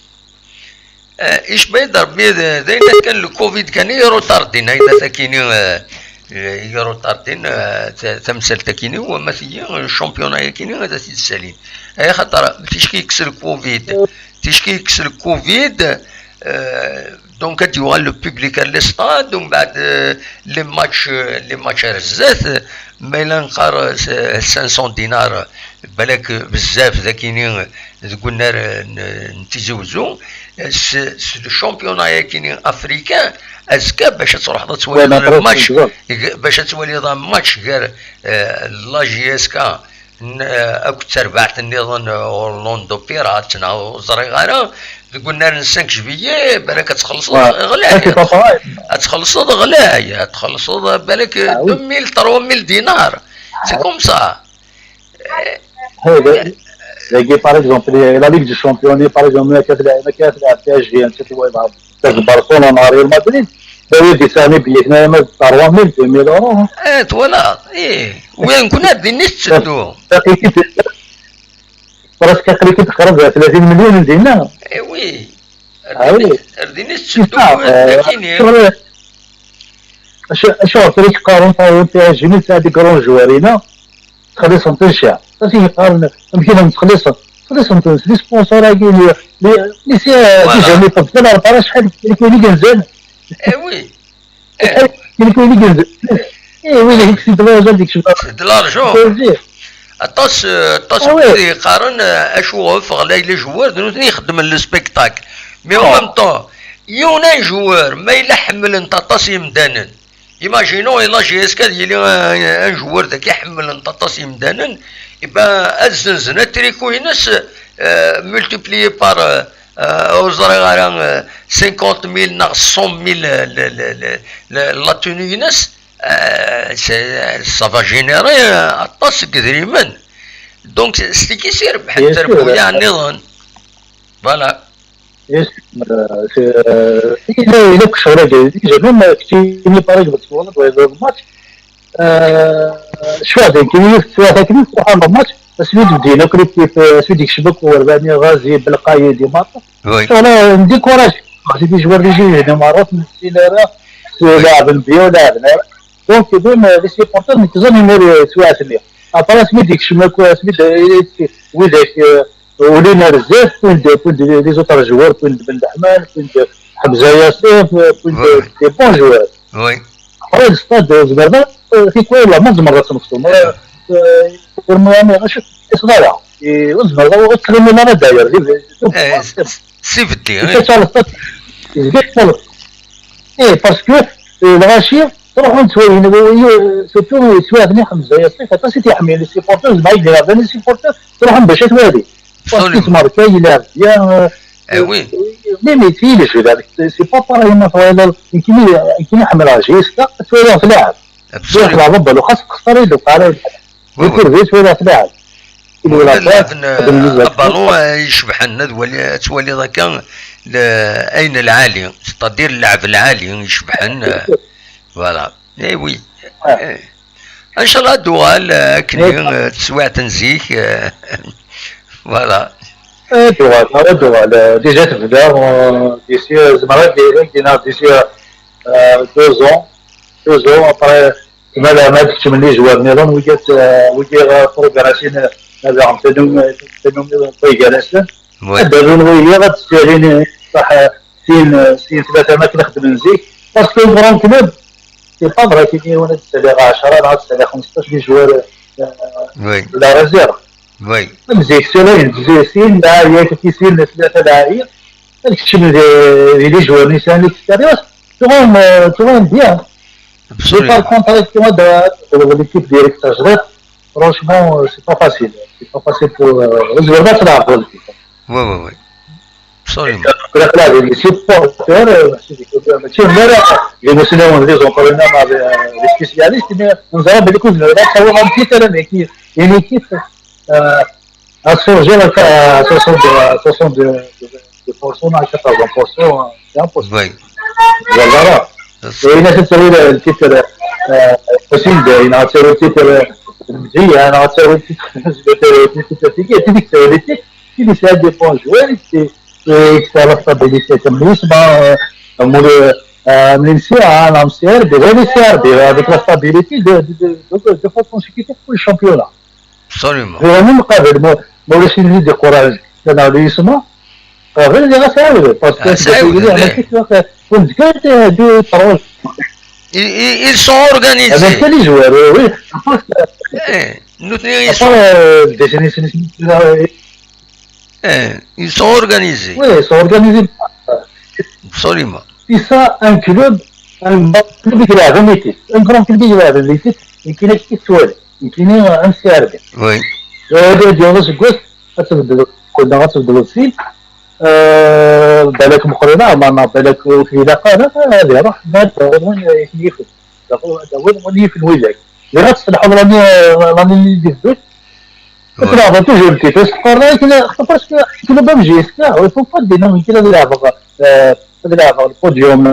ايش بيضرب بيه؟ دايما كان الكوفيد كان يروطاردين هيدا تاكيني، آه، يروطاردين، آه، ت- تمثل تاكيني وما في الشامبيون هي كيني هذا سيد السليم. اي خاطر تيشكي يكسر الكوفيد، تيشكي يكسر الكوفيد. آه، donc كتيوغال لو بوبليك لي ستاد، ومن بعد آه، لي ماتش، آه، لي ماتش رزات. ما الا نقار خمسمية دينار، بالك بزاف ذاكيني، قلنا ن- نتيزي وزو. س- س- لو شامبيونا ياكيني افريكان، ازكا باش تروح توالي الماتش، باش توالي ماتش غير لا جي اس كا، اكو تربعت النظام اورلاندو بيرات نا زريغارا. قلنا لنا cinq juillet، بالك تخلص غلاي، تخلص غلاي، تخلص بالك deux mille trois mille دينار. C'est comme ça. هذا داكي par exemple la Ligue des Champions، par exemple ما كتلعب ما كتلعب بي اس جي، انت تلعب ضد برشلونه مع ريال مدريد، هو دي سامي بيك ما ما trois mille deux mille euros. ايه، voilà. ايه، وين كنا ديني تسدو؟ Parce que l'équipe تقرب ثلاثين مليون دينار. ايه oui. Ah oui. رديني تسدو. شوف، شوف، فريق قارن فهو بي اس جي من هذيك grands joueurs هنا. تخلصهم تنشا. فاش يقارن يمكن أن تخلصهم، تخلصهم تنس لي سبونسور هاكي لي لي سي ديجا لي طب كان عرف راه شحال كاين اللي كنزل. اي oui. شحال كاين اللي كنزل. اي وين هيك سي دراجه ديك شي de l'argent. Aṭas, aṭas n wid yeqqaren acu ɣef ɣlay les joueurs d nutni ixeddmen le spectacle. Mais en même temps, yiwen un joueur ma yella ḥemmlen-t aṭas yemdanen, imaginons ila J S K ad yili un joueur dagi ḥemmlen-t aṭas yemdanen, iba ad zzenzen atriku-ines multiplié par ur ẓriɣ ara cinquante mille neɣ cent mille la tenue-ines. Ça va générer aṭas n yedrimen. Donc s tigi s irebḥen tarbuya nniḍen. Voilà. Ila ila ccɣel-agi déjà même keččini par exemple twalaḍ wayeḍ match ccɣel kini tettwaɣ akken tṛuḥ ɣer match asmi d-bdin akk l'équipe asmi d-yekcem akk Wermani Ɣazi Belqayed Imaṭ. Ccɣel ndécouragé. Ɣazi des joueurs d ijihden merra ur nessin ara. Laɛben bien ur laɛben ara. Donc même les supporters nekk ẓan imir ttwaɛten-iyi. Après asmi d-yekcem akk asmi d widak ulin ar zdat, wwin-d les autres joueurs, wwin-d Ben Deḥman, wwin-d Ḥemza Yasef, wwin-d des bons joueurs. Après le stade tzemreḍ tikwal ma tzemreḍ ad tnefseḍ. Ur tzemreḍ ur tettɣimiḍ ara d'ailleurs. Si beddi. Parce que lɣaci ttruḥun ttwalin, surtout yettwaɛden Ḥemza Yasef, aṭas i t-iḥemmlen les supporters, zeɛma yella d les supporters ttruḥun bac ad t-walin. Parce que tmerka yelɛeb bien. Même il est jeune, c'est pas pareil ma twalaḍ. Nekkini ḥemmleɣ J S K, ad twaliɣ tlaɛeb. Tlaɛeb balu xas texṣer i lewqara. Di turbi twalaɣ tlaɛeb. Abalon yecebḥen ad twaliḍ akka ayen lɛali, c'est-à-dire lɛeb lɛali yecebḥen. Voilà. Eh oui. Inchallah ad d-tuɣal akken teswiɛt n zik. Voilà. Ad d-tuɣal, ad d-tuɣal. Déjà tebda d'ici, zemreɣ ad d-iniɣ d'ici deux ans, deux ans après. Tma leɛma ad kecmen les joueurs nniḍen, wigi progressin daɣen tanumi gar-asen. Ad d-rrun wigi ad ssalin ṣaḥ sin sin tlata ma akken xedmen zik. Parce que grand club, c'est pas vrai kini yiwen ad d-ssaliɣ ɛecra neɣ ad d-ssaliɣ xmesṭac les joueurs de la réserve. Am zik, tura, zik, sin, lɛali, yak, sin, tlata, lɛali. Ad kecmen di, di les joueurs-nni yesɛan l'expérience. Tuɣalem, euh, tuɣalem bien. Mais par contre, avec moi, de, de l'équipe directe, je reste, franchement, euh, c'est pas facile. C'est pas facile pour, euh, ur tezmireḍ ad tleɛbeḍ l'équipe. Oui, oui, oui. Absolument. Tlata, les supporters, euh, c'est des, euh, c'est une erreur. Les musulmans, les entraîneurs, les, euh, les spécialistes, mais nous avons beaucoup de, là, ça va un petit peu, mais qui, une équipe, euh, à changer, à soixante-deux, à soixante-deux pour cent, à quatre-vingts pour cent, hein, c'est impossible. Oui. Voilà. Et il a cette série de titres, euh, possible, il a tiré le titre, euh, il a tiré le titre, il a tiré le titre, il a tiré le titre, il a tiré des bons joueurs, c'est, c'est, c'est la stabilité, c'est le, euh, le, euh, même si, hein, l'Amsier, des vrais Amsier, des, avec la stabilité de, de, de, de, de façon consécutive pour le championnat. Absolument. Vraiment, قبل ما، ما ولاش يدي découragé. كان هذا يسمع. قبل اللي غتعاود، parce que Ah, ça, oui, oui. كنت قلت دو تروج. Ils, ils- ils sont هذا organisés. كان les joueurs, oui. Eh, nutni, ils Après, sont, euh, des années, c'est- eh, ils sont organisés. Oui, ils sont organisés. Absolument. C'est ça, un club, un grand club qui a une équipe. Un grand club qui a une équipe, et qui est qui soit, et qui est un C R B. Oui. هذا ديال الجوست، غتبدل، كنا غتبدل السيل. آه، بالك مقرنا، ما، ما بالك في دقيقة، هذه راه بان وين يكون. وين، وين يكون وياك. اللي غتصلحوا لاني، لاني اللي يدير. تلعب توجور كيفاش تقرر، كنا، parce que كنا بام جيسكا، il faut pas dire non, كنا نلعب، آه، نلعب البوديوم،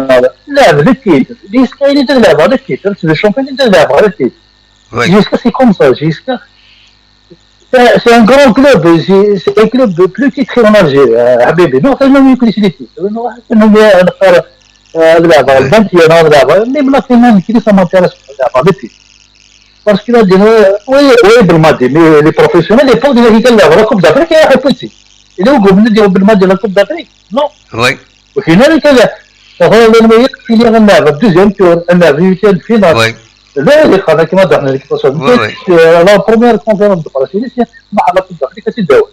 نلعب لو تيتر. جيسكا اللي تلعب على التيتر، c'est le champion اللي تلعب على التيتر. Oui. Jusqu'à c'est comme ça, jusqu'à c'est c'est un grand club, c'est c'est un club plus titré en Algérie, euh, حبيبي. Non, c'est non plus titré. Non, non, نختار، آه، نلعب على البنك، انا نلعب على، mais maintenant كاين كي ça m'intéresse نلعب على البنك. Parce que là, oui, oui, بالماضي، mais les professionnels, les pauvres, ils كانوا يلعبوا la Coupe d'Afrique, يا حبيبتي. إلا وقفنا نديروا بالماضي la Coupe d'Afrique. Non. Oui. وكاين اللي كان، هو اللي ما يكفي اللي غنلعب في deuxième tour، نلعب في huitième de finale. Oui. لا، اللي خلاك ما دخلنا لك تصل. Oui, oui. La première conférence de presse, مع la Coupe d'Afrique, c'est deux.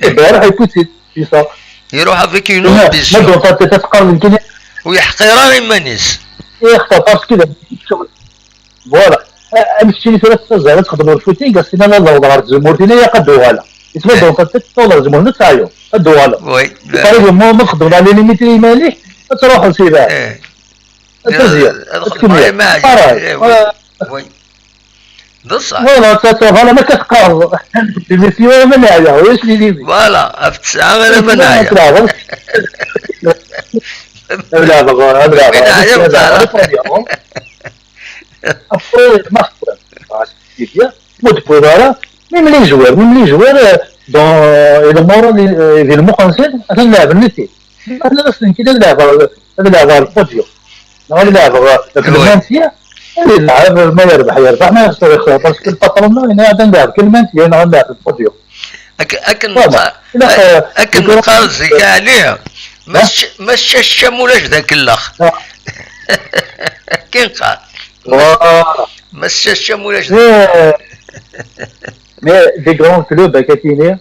البارح يكون c'est ça. يروح avec une ما ambition. دون تقارن كاين ويحقر إيمانيس. يختار parce que voilà. أمشي ثلاث سنين تخدم الفوتينغ، السنة لا لا لا تزمورتينا يا قد وغالا. اسمه إيه. دونك تطول زمورنا تاعيو قد وغالا. Oui. Par exemple, ما ما تخدم على ليميت لي مالي، تروح سيبها. إيه. تزيد. هذا خدمة ما عاد. Pareil. إيه، oui. Oui. بصح. Voilà, ça ça voilà ما كتقارن. ميسي ولا من هذا واش لي ليبي. Voilà، في تسعة أنا من هيا. لا لا لا من هيا وقال. Après, ما خسر. Moi, depuis voilà, même les joueurs, même les joueurs, euh, dans, euh, et le moral, euh, et le moral, c'est, c'est la vérité. انا اصلا كي نلعب، نلعب على البوديوم، نلعب في المانتيا، اللي يلعب ما يربح يربح، ما يخسر يخسر، parce que الباترون هنا غادي نلعب في المانتيا، هنا غنلعب في البوديوم. أك- أكن Voilà. نقا- لا، أكن يقول- نقال زيك عليه. ما ش- ما شاش مولاش ذاك الاخ. كي نقال. Voilà. ما شاش مولاش. Mais, mais des grands clubs هكا كاينين،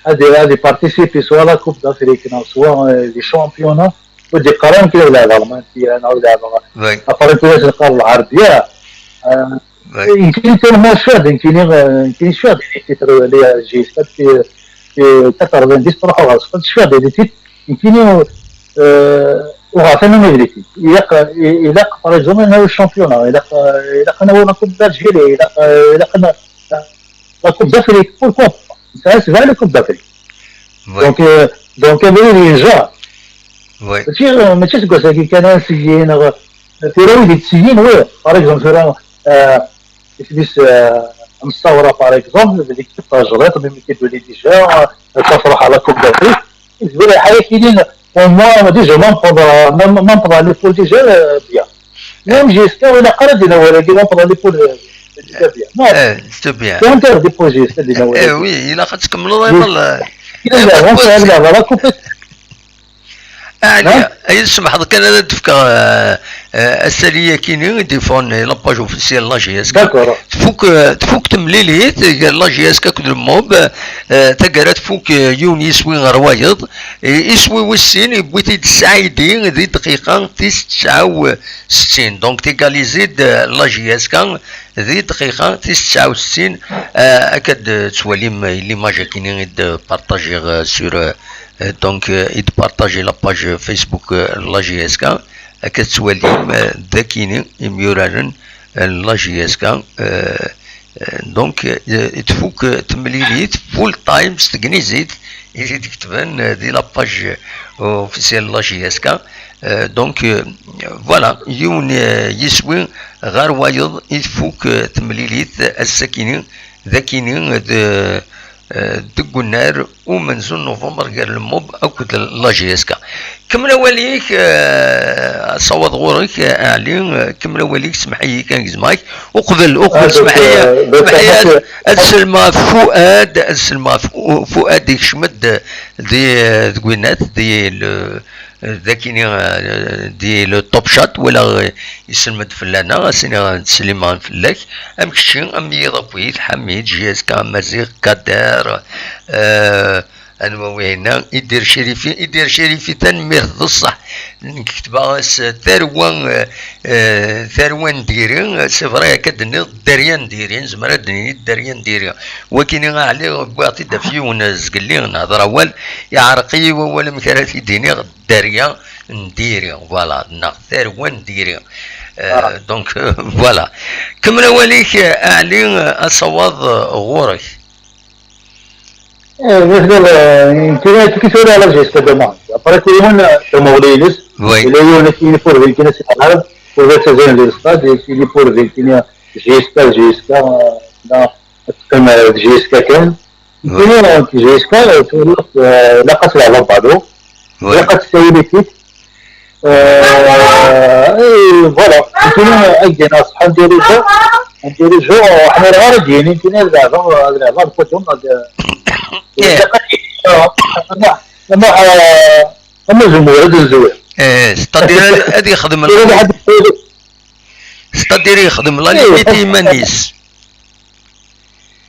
هادي هادي participer soit la Coupe d'Afrique, non, soit, euh, les championnats, ودي قران كي يلعب المانتيا، انا يلعب Oui. اباري كي يلعب العربيه. آه، Oui. يمكن كان ما شاد، يمكن، آه، يمكن شاد، يمكن لي جي في في quatre-vingt-dix تروح غلط شاد، يمكن، آه، وغاتنا ما يدري. يلاق يلاق par exemple انه الشامبيون، يلاق يلاق انا ولا كوب دالجيري، يلاق يلاق انا la Coupe d'Afrique, pourquoi pas? Ça, c'est la Coupe d'Afrique. Oui. Donc, euh, donc, il y a des gens. Oui. ماشي ماشي تقول لك كان سيين، في راوي ديك سيين، oui. Par exemple, في راوي، آه، اسميس، آه، مستورة، par exemple، هذيك تاع جريت، même كيدوي لي déjà، آه، تفرح على Coupe d'Afrique. بالنسبة لي حاجة كاينين، au moins، déjà، ما نفض، ما نفض على les poules déjà، آه، bien. Même jusqu'à ولا قرا دينا ولا كي ما نفض على les poules، آه، déjà bien. Non. ايه، c'est bien. كان كان des poules jusqu'à دينا ولا. ايه oui، الا خاص تكملوا دايما ال- لا، لا، لا، لا، لا، la Coupe. Ɛli, ay tsemḥeḍ kan ad d-fkeɣ, eh, eh, asali-yakini i d-iffɣen i la page officielle n la J S K. D'accord. Tfuk, eh, tfuk temlilit gar la J S K akked le MOB, eh, taggara tfuk, eh, yiwen yiswi ɣer wayeḍ, eh, iswi wis sin yewwi-t-id Saɛidi di dqiqa tis tesɛa u settin. Donc tégaliser-d, eh, la J S K di dqiqa tis tesɛa u settin, eh, akka d-tettwalim, eh, l'image-akini i d-partagiɣ, eh, sur, eh, eh, donc, eh, i d-partager la page Facebook, eh, n la J S K, akka tettwalim, eh, d akini imyuraren, eh, n la J S K, eh, eh, donc, eh, tfuk, eh, temlilit full time s tegnizit i d-ketben, eh, di la page, eh, officielle n la J S K. Eh, donc, eh, voilà, yiwen, eh, yiswi ɣer wayeḍ i tfuk, eh, temlilit ass-akini, d akini, d, eh, deg unnar umenzu n November gar le MOB akked la J S K. Kemmel awal-ik, eh, asawaḍ ɣur-k, eh, Ɛli, eh, kemmel awal-ik, semmeḥ-iyi kan gzem-ak. Uqbel, uqbel, semmeḥ-iyi, semmeḥ-iyi ad, ad sellmeɣ ɣef Fuad, ad sellmeɣ ɣef Fu-, Fuad ikcem-d di, deg winnat, di le, d akini, eh, di le Top Shot, wala, eh, isellem-d fell-aneɣ, ad s-iniɣ d sslam fell-ak, am kečči, am Yiḍ Akuyt, Ḥamid, J S K, Maziɣ, Kader, eh, anwa wihin-a, Idir Cirifi, Idir Cirifi, tanemmirt d ṣṣeḥ, nekk ketbeɣ-as tarwa, eh, eh, tarwa n diri, c'est vrai, akka d-tenniḍ dderya n diri, nezmer ad d-nini dderya n diri, wakini Ɛli, wwiɣ-t-id ɣef yiwen zgelli, nehder awal, iɛreq-iyi wawal amek ara t-id-iniɣ, dderya n diri, voilà, neɣ tarwa n diri. Euh, donc, euh, voilà. Kemmel awal-ik, euh, Ɛli, euh, asawaḍ, euh, ɣur-k. Eh, مثل, euh, كيما كي تقول على جيسكا دومون. Après كل يوم، euh, دومون ولينس. Oui. إلا يوم كاين فور فين كاين سي عرب، ولا تزين لي ستاد، كاين فور فين كاين جيسكا، جيسكا، آه، لا، تقيم جيسكا كان. Oui. كاين جيسكا، تولي، آه، لا قتل على بعضو. Oui. لا قتل سيدي كيف. آه، إي، فوالا. كنا أجينا صحا نديرو جو، نديرو جو، حنا راه ديالين، كنا لعبة، لعبة الفوتبول، هاد، إيه. أما، أما، آه، أما زمور، هاد الزوير. إيه، ستادير هاد، هاد يخدم كاين واحد الحاجة. ستادير يخدم لا إيه، ليميت يمانيس.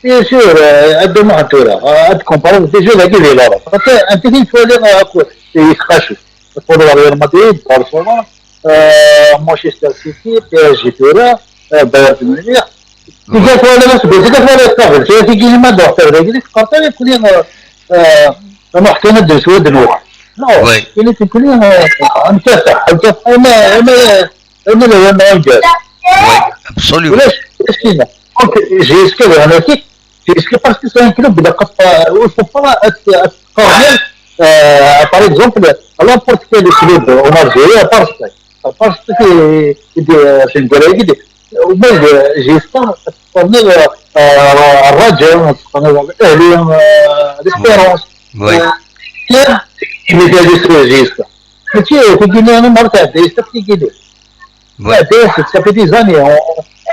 Bien sûr, euh, هادو ما عندو راه، آه، هاد كومباري ديجا لاقي لي لا راه. أنت، أنت فين تولي، آه، أكو، يتقاشو. تقول ريال مدريد، برشلونة، آه، مانشستر سيتي، بي اس جي تورا، آه، بايرن ميونخ. إذا كان لا سبب، إذا كان لا يستغل، شو في كيما دوختور، إذا كنت قرطان يكون، آه، آه، أنا حكينا دو سويد نوع. نو، Oui. إذا كنت كل، آه، أنت صح، أنت صح، أنا، أنا، أنا لا، أنا أنجز. Oui, absolument. ولاش، ولاش كاينة؟ دونك، جي اس كي، أنا كي، جي اس كي باسكو سي ان كلوب، إذا قد، آه، وصل فرا، أت-، أت-، آه، باغ اكزومبل، نيمبورت كيل كلوب اون الجيري، باسكو، باسكو كي، كي دي، شنو نقول لك، كي دي، وما جي اس كي، تقرني، آه، الرجاء، تقرني الاهلي، آه، ليسبيرونس. Oui. آه، كي، كي ميزالي سو جي اس كي. ماشي، كي قلنا انا مرة تاع جي اس كي، كي قلنا. Oui. لا، دي سيت، صافي دي زاني، آه،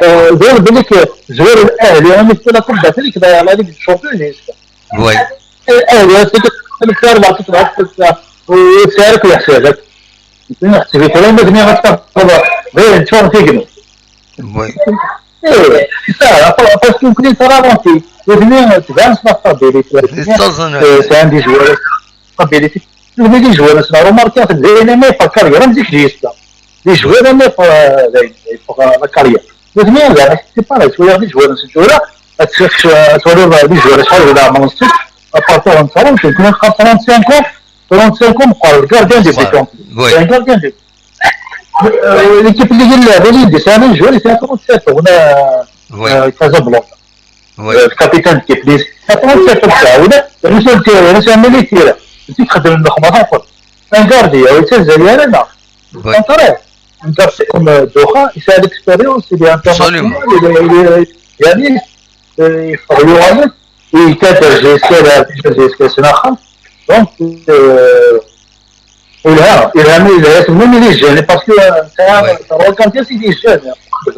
آه، دور بليك زوار الاهلي، راني في لا كوب دافريك، لا، لا ليغ دي شامبيون، جي اس كي. Oui. الاهلي هذيك، في أربعة، وتسعارك ويحسابك. نحسب كلام، ما دنيا غتفرض. غير انت فاهم فيك. Oui. ايه، ساهل، باسكو يمكن يترالونتي. ودنيا تبان سنا ستابيليتي. يتزن. إيه، سي عندي جوار ستابيليتي. ودنيا دي جوار سنا روماركي، في الدنيا ما يفكر، يرى مزيك جيستا. دي جوار ما يفكر، لا كارير. ودنيا زعما، سي با، شوية دي جوار سجورة، تشوف، تولي دي جوار شحال ولا عمر نص، ابارتور نصارو، يمكن يبقى ثلاثة وثلاثين، ثلاثة وثلاثين، قال الكارديان دي بيتون. Oui. كاين كارديان دي. آه، ليكيب اللي هي اللعبة اللي يدي سامي جوار، يسعى ثلاثة وثلاثين، هنا، Oui. آه، كازابلانكا. Oui. آه، الكابيتان كيبليس. ثلاثة وثلاثين تاع ولا، رسول تيرا، رسول ميليتيرا. تخدم النخبة تاخذ. ان كارديا، ويتزا زيارة، لا. Oui. كونترير. انت تكون دوخة، يسعى ليكسبيريونس، اللي انترناسيونال، Absolument. اللي، اللي، يعني، آه، يفريو عليك، يكادر جيسكا، لا، جيسكا سناخة. دونك، آه، ولها، ولها ميزة، ميم لي جون، باسكو، آه، Oui. روكان كاس لي جون،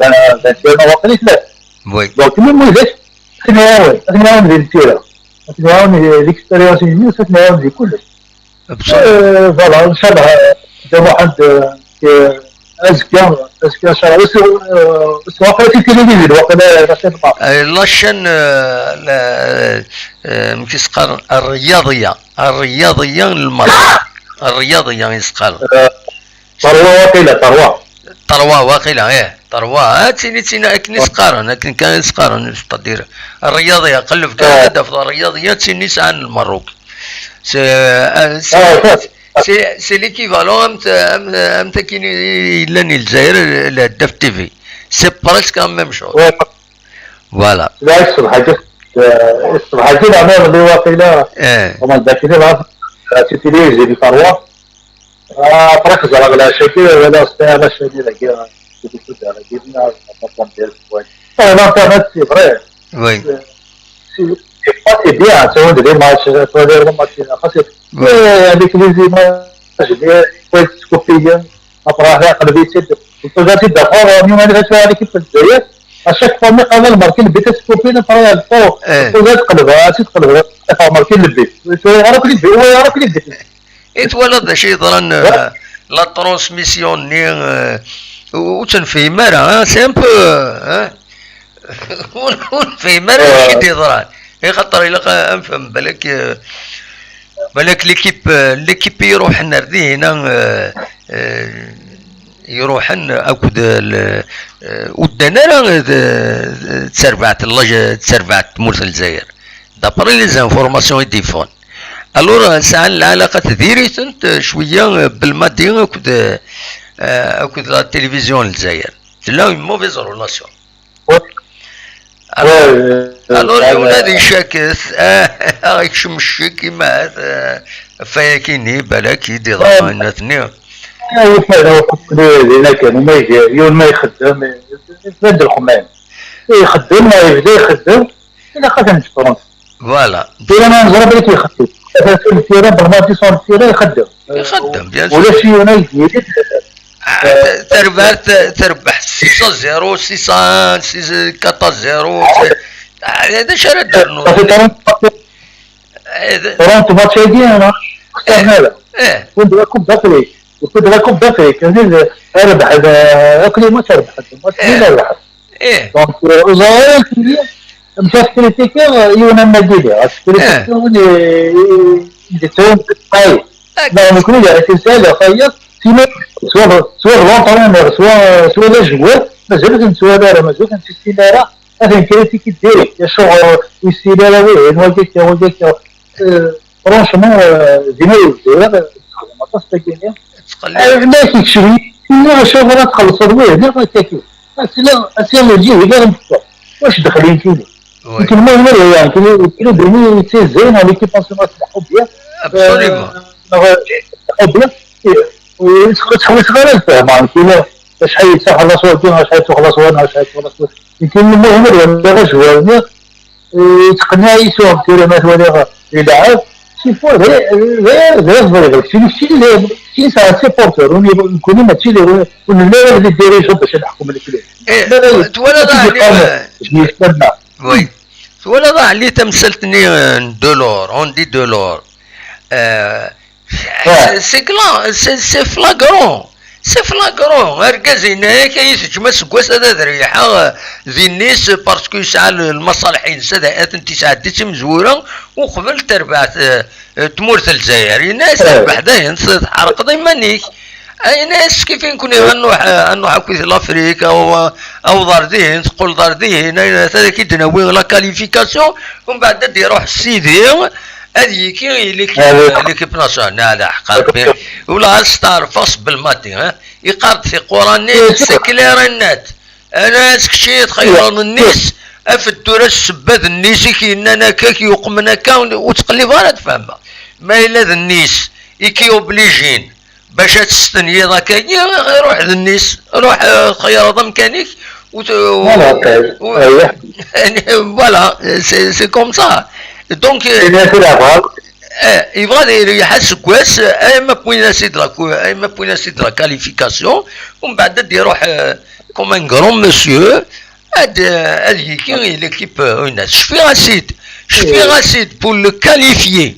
آه، آه، واقيلا ثلاثة. Oui. دونك، ميم ويداك، تنعاون، تنعاون في الكورة. تنعاون في ليكسبيريونس، تنعاون في كلش. Voilà, inchallah, Dda Muḥend, euh, azekka, azekka inchallah. Wis, euh, wis waqila si tilivizyun, waqila la chaîne ma. Euh, la chaîne, euh, la, euh, amek i s-qqaren? Rryaḍiya, rryaḍiya n lmerruk. Rryaḍiya i s-qqaren. Euh, Terwa waqila, terwa. Terwa waqila, ih, terwa. Ah, d tin i d tin akken i s-qqaren, akken kan i s-qqaren, c'est-à-dire, rryaḍiya, qelleb kan ad d-tafeḍ rryaḍiya, d tin i sɛan lmerruk. C'est, euh, c'est, c'est, c'est l'équivalent am t-, am, am takin i yellan i Lezzayer, le Hdaf T V. C'est presque la même chose. Voilà. Ssbeḥ-agi, ssbeḥ-agi, leɛmer li waqila, eh, ومن ذاك اليوم، si tilivizyun di terwa. Ah, après, xeẓreɣ leɛca-agi, walaɣ s tɛaɣac-agi dagi, di tudar-agi, ma, ma, ma, ma, ah, l'internet, c'est vrai. Oui. C'est, c'est, c'est pas si bien, tu vois, des matchs, tu vois, des matchs, xas, oui, eh, avec les images, les, les scopés, après, aql-i-tt-id, ur tuẓa-tt-id daxel, mi ara tt-waliɣ l'équipe n Lezzayer, à chaque fois mi qqaren lmerki lebbi, ad tt-skopin, après ad tt-, eh, ur tuẓa ad tqelbeɣ, ad tt-id-qelbeɣ, ad tafeɣ lmerki lebbi. Ur turiɣ ara akk lebbi, ur walaɣ ara akk lebbi. I twalaḍ d acu yeḍran, eh, la transmission-nni, eh, ur, ur tt-nefhim ara, hein, c'est un peu, hein, ur, ur nefhim ara d acu i d-yeḍran. Ixaṭer ilaq a, a nefhem, balak, eh, balak l'équipe, eh, l'équipe i iruḥen ar dihina, eh, eh, iruḥen akked, eh, l-, eh, ur ddan ara d, d, d terbaɛt n laj-, d terbaɛt n tmurt n Lezzayer. D'après les informations i d-yeffɣen. Alors, eh, sɛan lɛalaqa diri-tent, eh, cwiya, eh, Belmadi akked, eh, akked la télévision n Lezzayer. Tella une mauvaise relation. Alors, alors, yiwen ad icaket, ah, ad ikcem ccek, imahat, ah, ɣef wayagi-nni, balak i d-iḍran, ah, atni. Ah, yufa-d, yufa-d, din akken, ma iga, yiwen ma ixeddem, yefra-d lxemɛin. Ixeddem, ma yebda ixeddem, ilaq ad ten-ǧefren. Voilà. Tura ma neẓra belli ixeddem. Tura belmadi sur le terrain ixeddem. Ixeddem, bien sûr. Ulac yiwen ay d-yiri. Ah, ta-, tarbaɛt, terbeḥ six à zéro, six à un, six, quatre à zéro. Ah, d acu ara d-rnu? Trente match-agi, xsarna. Eh. Win d la Coupe d'Afrique. Win d la Coupe d'Afrique. Terbeḥ, akli ma terbeḥ. Match-agi terbeḥ. Donc, euh, ẓriɣ amek ad kritikiɣ yiwen am Madini, ad kritikiɣ win i, i, i d-yettawin deg lqayen. Neɣ nekkni d akken sɛiɣ xayya, sima swa, swa d l'entraîneur, swa, swa d ajewwad, mazal ur ten-nettwali ara, mazal ur ten-nessin ara, ad ten-kritiki direct, acuɣer ur yessin ara wihin, wagi akka, wagi akka. Euh, franchement, euh, dinna di Lezzayer, euh, texdem aṭas tagini. Tettqellib. Euh, ma kečč, nniɣ acuɣer ad txellṣeḍ win, nniɣ akka-ki. Asla, asla, lǧihi, d aɣen teṭṭer. Wac dexlin kini? Nekk lmuhim ad waliɣ, kini, kini dini yettizzayen ɣer l'équipe nationale n Lḥubbiya. Absolument. Euh, neɣ Lḥubbiya, eh, ur ttḥewwiseɣ ara ad fehmeɣ, kini acḥal yettxellas wagi, acḥal yettxellas wagi, acḥal yettxellas wagi. Nekk lmuhim ad waliɣ ajwar-nni, yettqenniɛ-iyi s uɣebtir ma t-waliɣ ileɛɛeb. Sifwa d, d, d, d, d, keččini, keččini, keččini sɛiɣ supporter, ur, nekkini mačči d, ur nelli ara d les dirigeants bac ad neḥkem lekli. Eh, twalaḍ a Ɛli, eh, oui. Twalaḍ a Ɛli tamsalt-nni, eh, n Delors, Andy Delors. Eh, c'est, c'est clair, c'est, c'est flagrant. C'est flagrant. Argaz yenna-yak, ay teǧǧem aseggas ad, ad reyḥeɣ, eh, di Nice, parce que yesɛa l-, lmaṣalḥ-ines, ad, ad tent-yesɛeddi d timezwura, uqbel terbeɛt, eh, eh, tmurt n Lezzayer. Yenna-yas, eh, rbeḥ dayen, s-, tḥerqeḍ iman-ik. Yenna-yas, kif i nekni ad nruḥ, eh, ad nruḥ akkit l'Afrique, aw, aw ḍar dihin, teqqel ḍar dihin, ay, ad ak-id-nawi la qualification, umbeɛd ad d-iruḥ Sidi, ad yiki i l'équipe, l'équipe nationale, d aḥeqq Rebbi. Ula ad steɛrfeɣ s Belmadi, hein? Iqqar-d tiquranin, c'est clair et net. Ana s kečči txeyyreḍ Nice, af-d tura ssebba d Nice i k-yennan akka, i k-yuqmen akka, ur ttqellibeɣ ara ad fehmeɣ. Ma yella d Nice i k-yoblijin bac ad testenyiḍ akkagi, ruḥ d Nice, ruḥ, eh, txeyyreḍ amkan-ik, u t-, u-, voilà, c'est, c'est comme ça. Donc, eh, eh, yebɣa ad ireyyeḥ aseggas, eh, ay ma wwin-as-id la, ay ma wwin-as-id la qualification, umbeɛd ad d-iruḥ, eh, comme un grand monsieur, ad, ad yili l'équipe, euh, une, cfiɣ-as-id, cfiɣ-as-id pour le qualifier.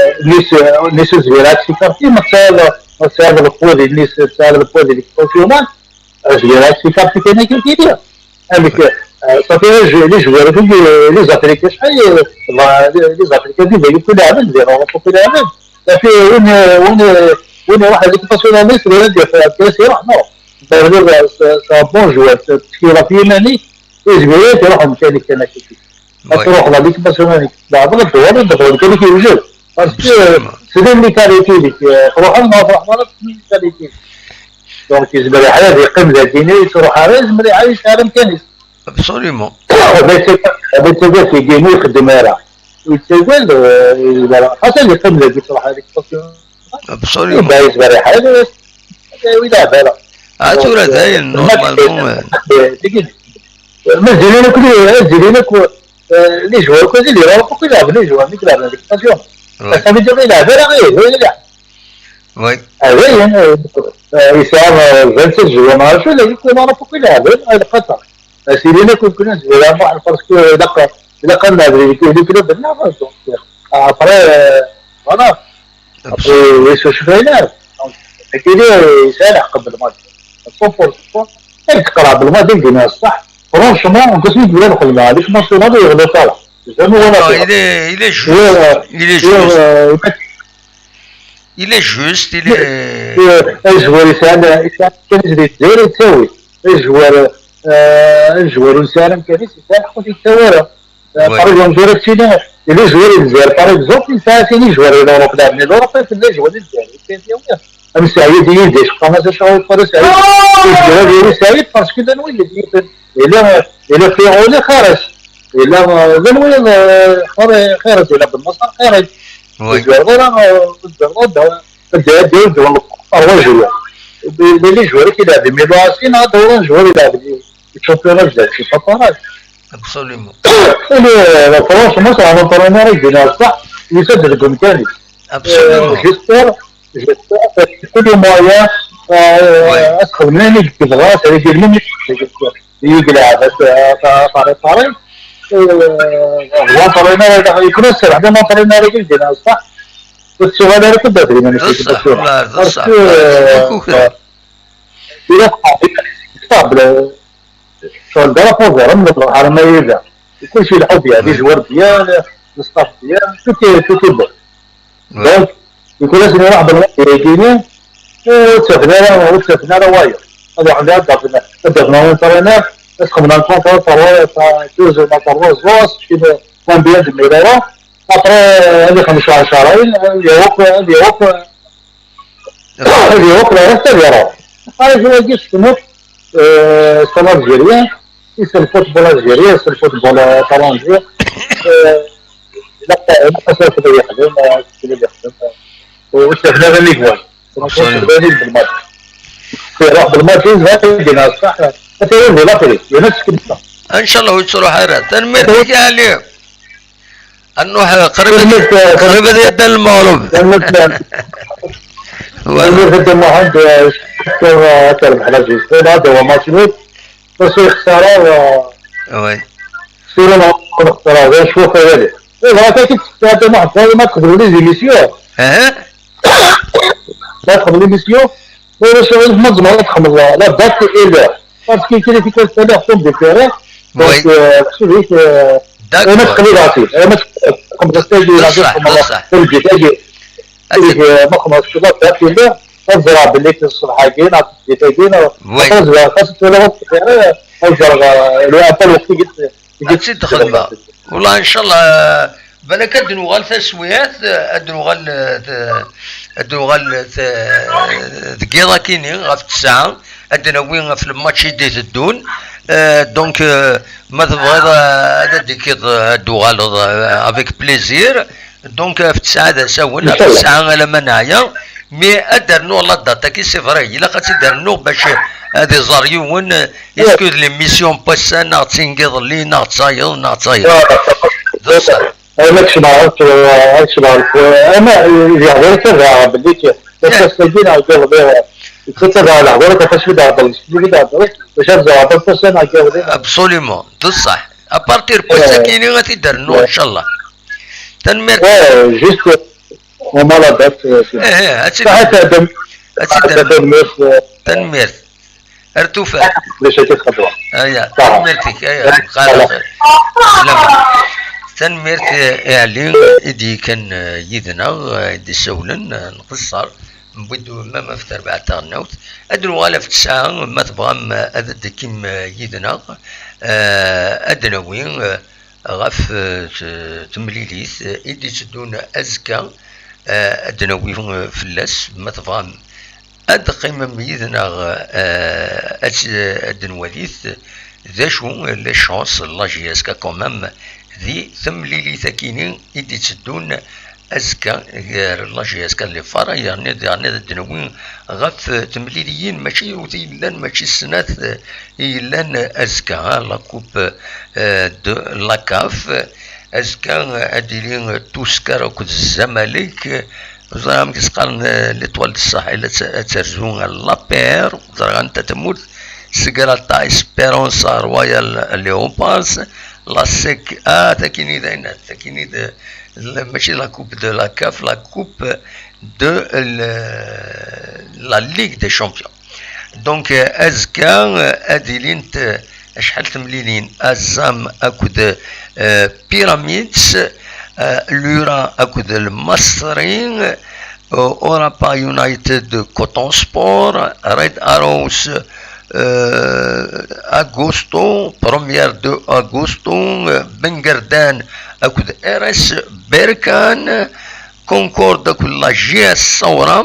Nice, Nice Zbira, c'est quartier, mais ça, ça, le point de Nice, ça, le point de l'expansion, Zbira, c'est quartier, c'est une culture. Avec, euh, ça fait les, les joueurs, les, les Africains, ça y est, les, les Africains, ils veulent plus la même, ils veulent plus la même. Ça fait une, une, une, une, une, une, une, non. C'est, c'est, c'est un bon joueur, c'est ce qu'il a fait, Nani. Izmir ad iruḥ mkan-ik kan akka. Ad truḥeḍ ɣer l'équipe nationale, ad tleɛbeḍ, ad tdewreḍ, ad tdewreḍ mkan-ik yewjed. Parce que slen les qualités-ik, truḥeḍ ma truḥeḍ ara, slen les qualités-ik. Donc, yezmer iḥya ad yeqqim dagini, yettruḥ ara, yezmer iḥya yesɛa amkan-is. Absolument. Ma yettagad, ma yettagad tigini ur ixeddem ara. Ur yettagad, eh, yezmer, xas ad yeqqim dagi, yettruḥ ara, Absolument. Iba yezmer iḥal, ad yawi leɛbala. Ah, tura dayen, normalement, eh. Ma zilin akk, ma zilin akk, eh, les joueurs, quoi, les joueurs, pourquoi ils avaient les joueurs, ils avaient l'expansion. Ouais. Ça veut dire, il avait la règle, il a. Oui. Ah oui, hein, euh, euh, il s'est, euh, vingt-sept joueurs, mais je l'ai dit, comment, pourquoi il avait, euh, le Qatar. Asilin akk nekni nezwir amuḥ, parce que ilaq, ilaq ad nɛebd les clubs-nneɣ, donc, après, euh, voilà. Après, ur yettwacef ara. Donc, nekkini yesɛa leḥq belmadi. Cent pour cent. Ad teqreɛ belmadi deg din ṣṣeḥ. Franchement, deg wasmi d-yella lxedma, les nationales yeɣli ara. Jamais wala. Non, il est, il est juste. Il est juste. Il est juste, il est. Azwar yesɛa, yesɛa kan di Lezzayer yettawi. Azwar, euh, azwar ur nesɛi ara amkan-is, yesɛa lḥeqq ur t-yettawi ara. Euh, par exemple, tura ttini, yella azwar i Lezzayer, par exemple, yesɛa sin izwar i Lurup, laɛben i Lurup, akken d azwar i Lezzayer. Am Saɛid Yidir, qqaren-as acu ur yeqqar Saɛid. Izwar ad yili Saɛid, parce que llan wid i t-yifen. Yella, yella Fiɣuli xir-as. Yella, eh, d anwa, eh, xir-, xir-as, yella Ben Naṣer xir-as. Oui. Ur tezmireḍ ara, eh, ur tezmireḍ ad, ad, ad, ad d-awḍen ɣer wajewwa. Yella les joueurs i ilɛeb Milan A C neɣ ad d-awḍen joueurs i ilɛeb di championnat Lezzayer, c'est pas pareil. Absolument. Franchement, c'est un entraîneur i d-yenna ṣṣeḥ, yusa-d deg umkan-is. Absolument. Euh, j'espère, j'espère, euh, tous les moyens, euh, ad xedmen ayen i yebɣa, c'est-à-dire, ayen i yebɣa. Yegleɛ, bas, euh, pa-, pare, pare. Euh, l'entraîneur, il connaît, c'est vraiment l'entraîneur qui vient, ça. Parce que, euh, il a, il a, il a, il a, il a, كلشي يلعب bien, les joueurs bien, le staff bien, tout est, tout est bon. Donc, يقول لازم يروح بالماتش يجيني، وتسافر، وتسافر واير. هذا واحد هذا في، هذا في نوع ترينر، بس خمنا نكون ترى، ترى، ترى، دوز ما ترى، زوز، كذا، كان بيان دميرو. ابري، هذه خمسة عشر شهرين، يوك، يوك، يوك، لا يستمر. هذا هو جيش شنو؟ Euh, c'est l'Algérien, et c'est le football algérien, c'est le football, euh, étranger. Euh, لا، لا، خاصة يخدم، آه، يخدم، آه، وش هنا غير ليغوان. Absolument. غير بالماتش. يروح بالماتش، غير يجينا، صح؟ حتى هو لا فريق، نفس كلمة. ان شاء الله ويتروح على. تنميرتك يا علي. Ad nruḥ, eh, qrib ad, qrib ad yeddan lmeɣreb. Voilà. Tanemmirt a Dda Muḥend, eh, Doktor, eh, ad terbeḥ la Justice. Hada هو match nul. Ur yexṣar ara, eh, Oui. Sira nexṣer ara, d acu xayali. Eh, bɣa kan ad testeqsi a Dda Muḥend, ma txedmem les émissions. Eh? Ma txedmem l'émission, ulac aɣilif ma tzemreḍ ad txedmeḍ la date et l'heure. Parce que kra tikkal ttaliɣ tombe de terrain. Donc, oui, euh, xsib-ik, euh, d'accord, ma txedmeḍ ati, ma txedmeḍ tagi, ma txedmeḍ tagi. Xsib-ik, euh, ma txedmeḍ kra date et l'heure, ad ẓreɣ belli ṣṣbeḥ-agi, neɣ tmeddit-agi, neɣ oui, aṭas ẓriɣ, xas ttwaliɣ tombe de terrain, ad ẓreɣ, euh, le, ata lweqt i gis-, i gis-, ad tt-id-xedmeɣ. Wala, ncallah, euh, Balak ad d-nuɣal taswiɛt, ad d-nuɣal, eh, t-, ad d-nuɣal, eh, deg yiḍ akini ɣef ttesɛa, ad d-nawi ɣef lmatch i d-iteddun. Eh, donc, eh, ma tebɣiḍ, eh, ad d-tikiḍ, eh, ad d-tuɣaleḍ, eh, avec plaisir. Donc, ɣef ttesɛa d asawen, ɣef ttesɛa alamma neɛya. Mais ad d-rnuɣ la date-agi, c'est vrai, ilaq ad tt-id-rnuɣ bac ad iẓer yiwen, eh, est-ce que d l'émission n wass-a, neɣ d tin n yiḍelli, neɣ d tayeḍ, neɣ d tayeḍ. D ṣṣeḥ. Ama kecmeɣ, ama diɣ d tabaɛ belli ass-agi neɣ iḍelli, d tabaɛ lehdur, akka acu d-hḍer, d acu d-hḍer, bac ad ẓreɣ d ass-a neɣ iḍelli. Absolument, d ṣṣeḥ. À partir n wass-agi ad t-id-rnuɣ, inchallah. Tanemmirt. Ouais, juste, on a la date, euh, c'est bon. Eh, eh, ad tt-id-, ad tt-id-rnuɣ. Tanemmirt. Ar tufat. D acu akka txeddmeḍ? Aya, tanemmirt-ik, aya, xir. Tanemmirt i, i Ɛli i d-yekkan, eh, yid-neɣ, eh, i d-issawlen, eh, nqeṣṣer, newwi-d même ɣef terbaɛt taɣelnawt. Ad nuɣal ɣef ttesɛa, ma tebɣam, eh, ad d-tekkim, eh, yid-neɣ, eh, ad d-nawi, eh, ɣef, eh, t-, temlilit, eh, i d-itteddun azekka, eh, ad d-nawi, eh, fell-as, ma tebɣam ad d-teqqimem yid-neɣ, eh, ad, ad d-nwalit d acu, eh, les chances n la J S K quand même di temlilit-akini i d-itteddun azekka gar la J S K d les Fares, yerna daɣen ad d-nawi ɣef temliliyin, mačči yiwet i yellan, mačči snat, eh, i yellan azekka, ah, la coupe, eh, de la CAF. Azekka, eh, ad d-tili, eh, Tusker akked Zamalek. Ẓriɣ amek i s-qqaren, eh, l'Étoile du Sahel, ad t-, ad terzu l'A P R, ẓriɣ anta tamurt, Sagrada Esperança, Royal Leopards, la sec, ah, takini d ayen, takini d, la, mačči la coupe de la CAF, la coupe de l-, la Ligue des Champions. Donc, euh, azekka, euh, ad ilint, euh, acḥal temlilin, Azam akked, euh, Pyramids, euh, Lura akked Lmasri, euh, Orapa United, Coton Sport, Red Arrows, euh, Agosto, première de Agosto, euh, Bengerdan akked R S Berkane, Concorde akked la J S Saoura,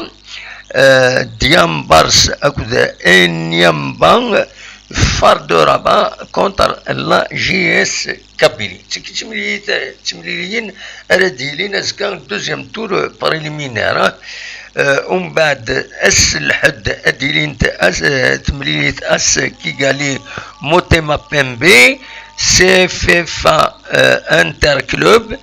euh, Diambars akked Enyamba, Far de Rabat contre la J S Kabylie. D timliliyin ara d-yilin azekka, deuxième tour, euh, préliminaire. Euh, umbeɛd ass n lḥedd ad d-ilint ass, euh, temlilit ass Kigali Motema Pembe, C F F A, euh, Interclub,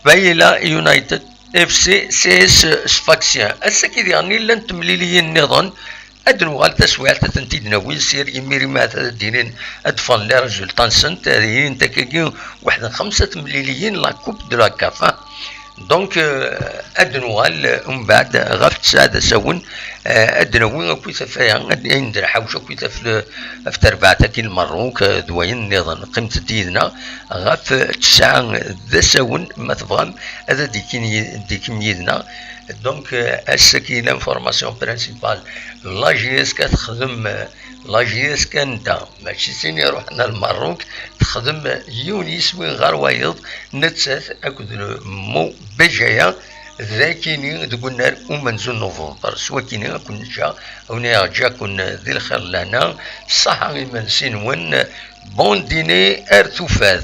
Bayla United, F C, C S Sfaxien. Ass-agi diɣen llant temliliyin nniḍen. Ad nuɣal taswiɛt ad tent-id-nawi sir, imir imi ad d-inin, ad d-ffɣen les résultats-nsent, ad ilint akkagi weḥd n xemsa temliliyin, la coupe de la CAF. Donc, euh, ad nuɣal, euh, umbeɛd ɣef ttesɛa d asawen, euh, ad d-nawi akkit ɣef waya, ad, ayen d-nḥawec akkit ɣef le-, ɣef terbaɛt-agi n Lmerruk, euh, d wayen nniḍen. Qqimet-d yid-neɣ ɣef, euh, ttesɛa d asawen, ma tebɣam, ad d-ikin yi-, d-ikim yid-neɣ. Donc, euh, ass-agi, l'information principale, la J S K texdem, euh, la J S K anda, mačči d tin iruḥen ar Lmerruk, texdem yiwen yiswi ɣer wayeḍ, nettat akked le Mo Bejaya, d akini deg unnar umenzu n Nuvember. S wakini ad ken-ǧǧeɣ, ad wen-aɣ-ǧǧaken di lxir d lehna, ṣṣaḥa imensi-nwen, bon dîner ar tufat.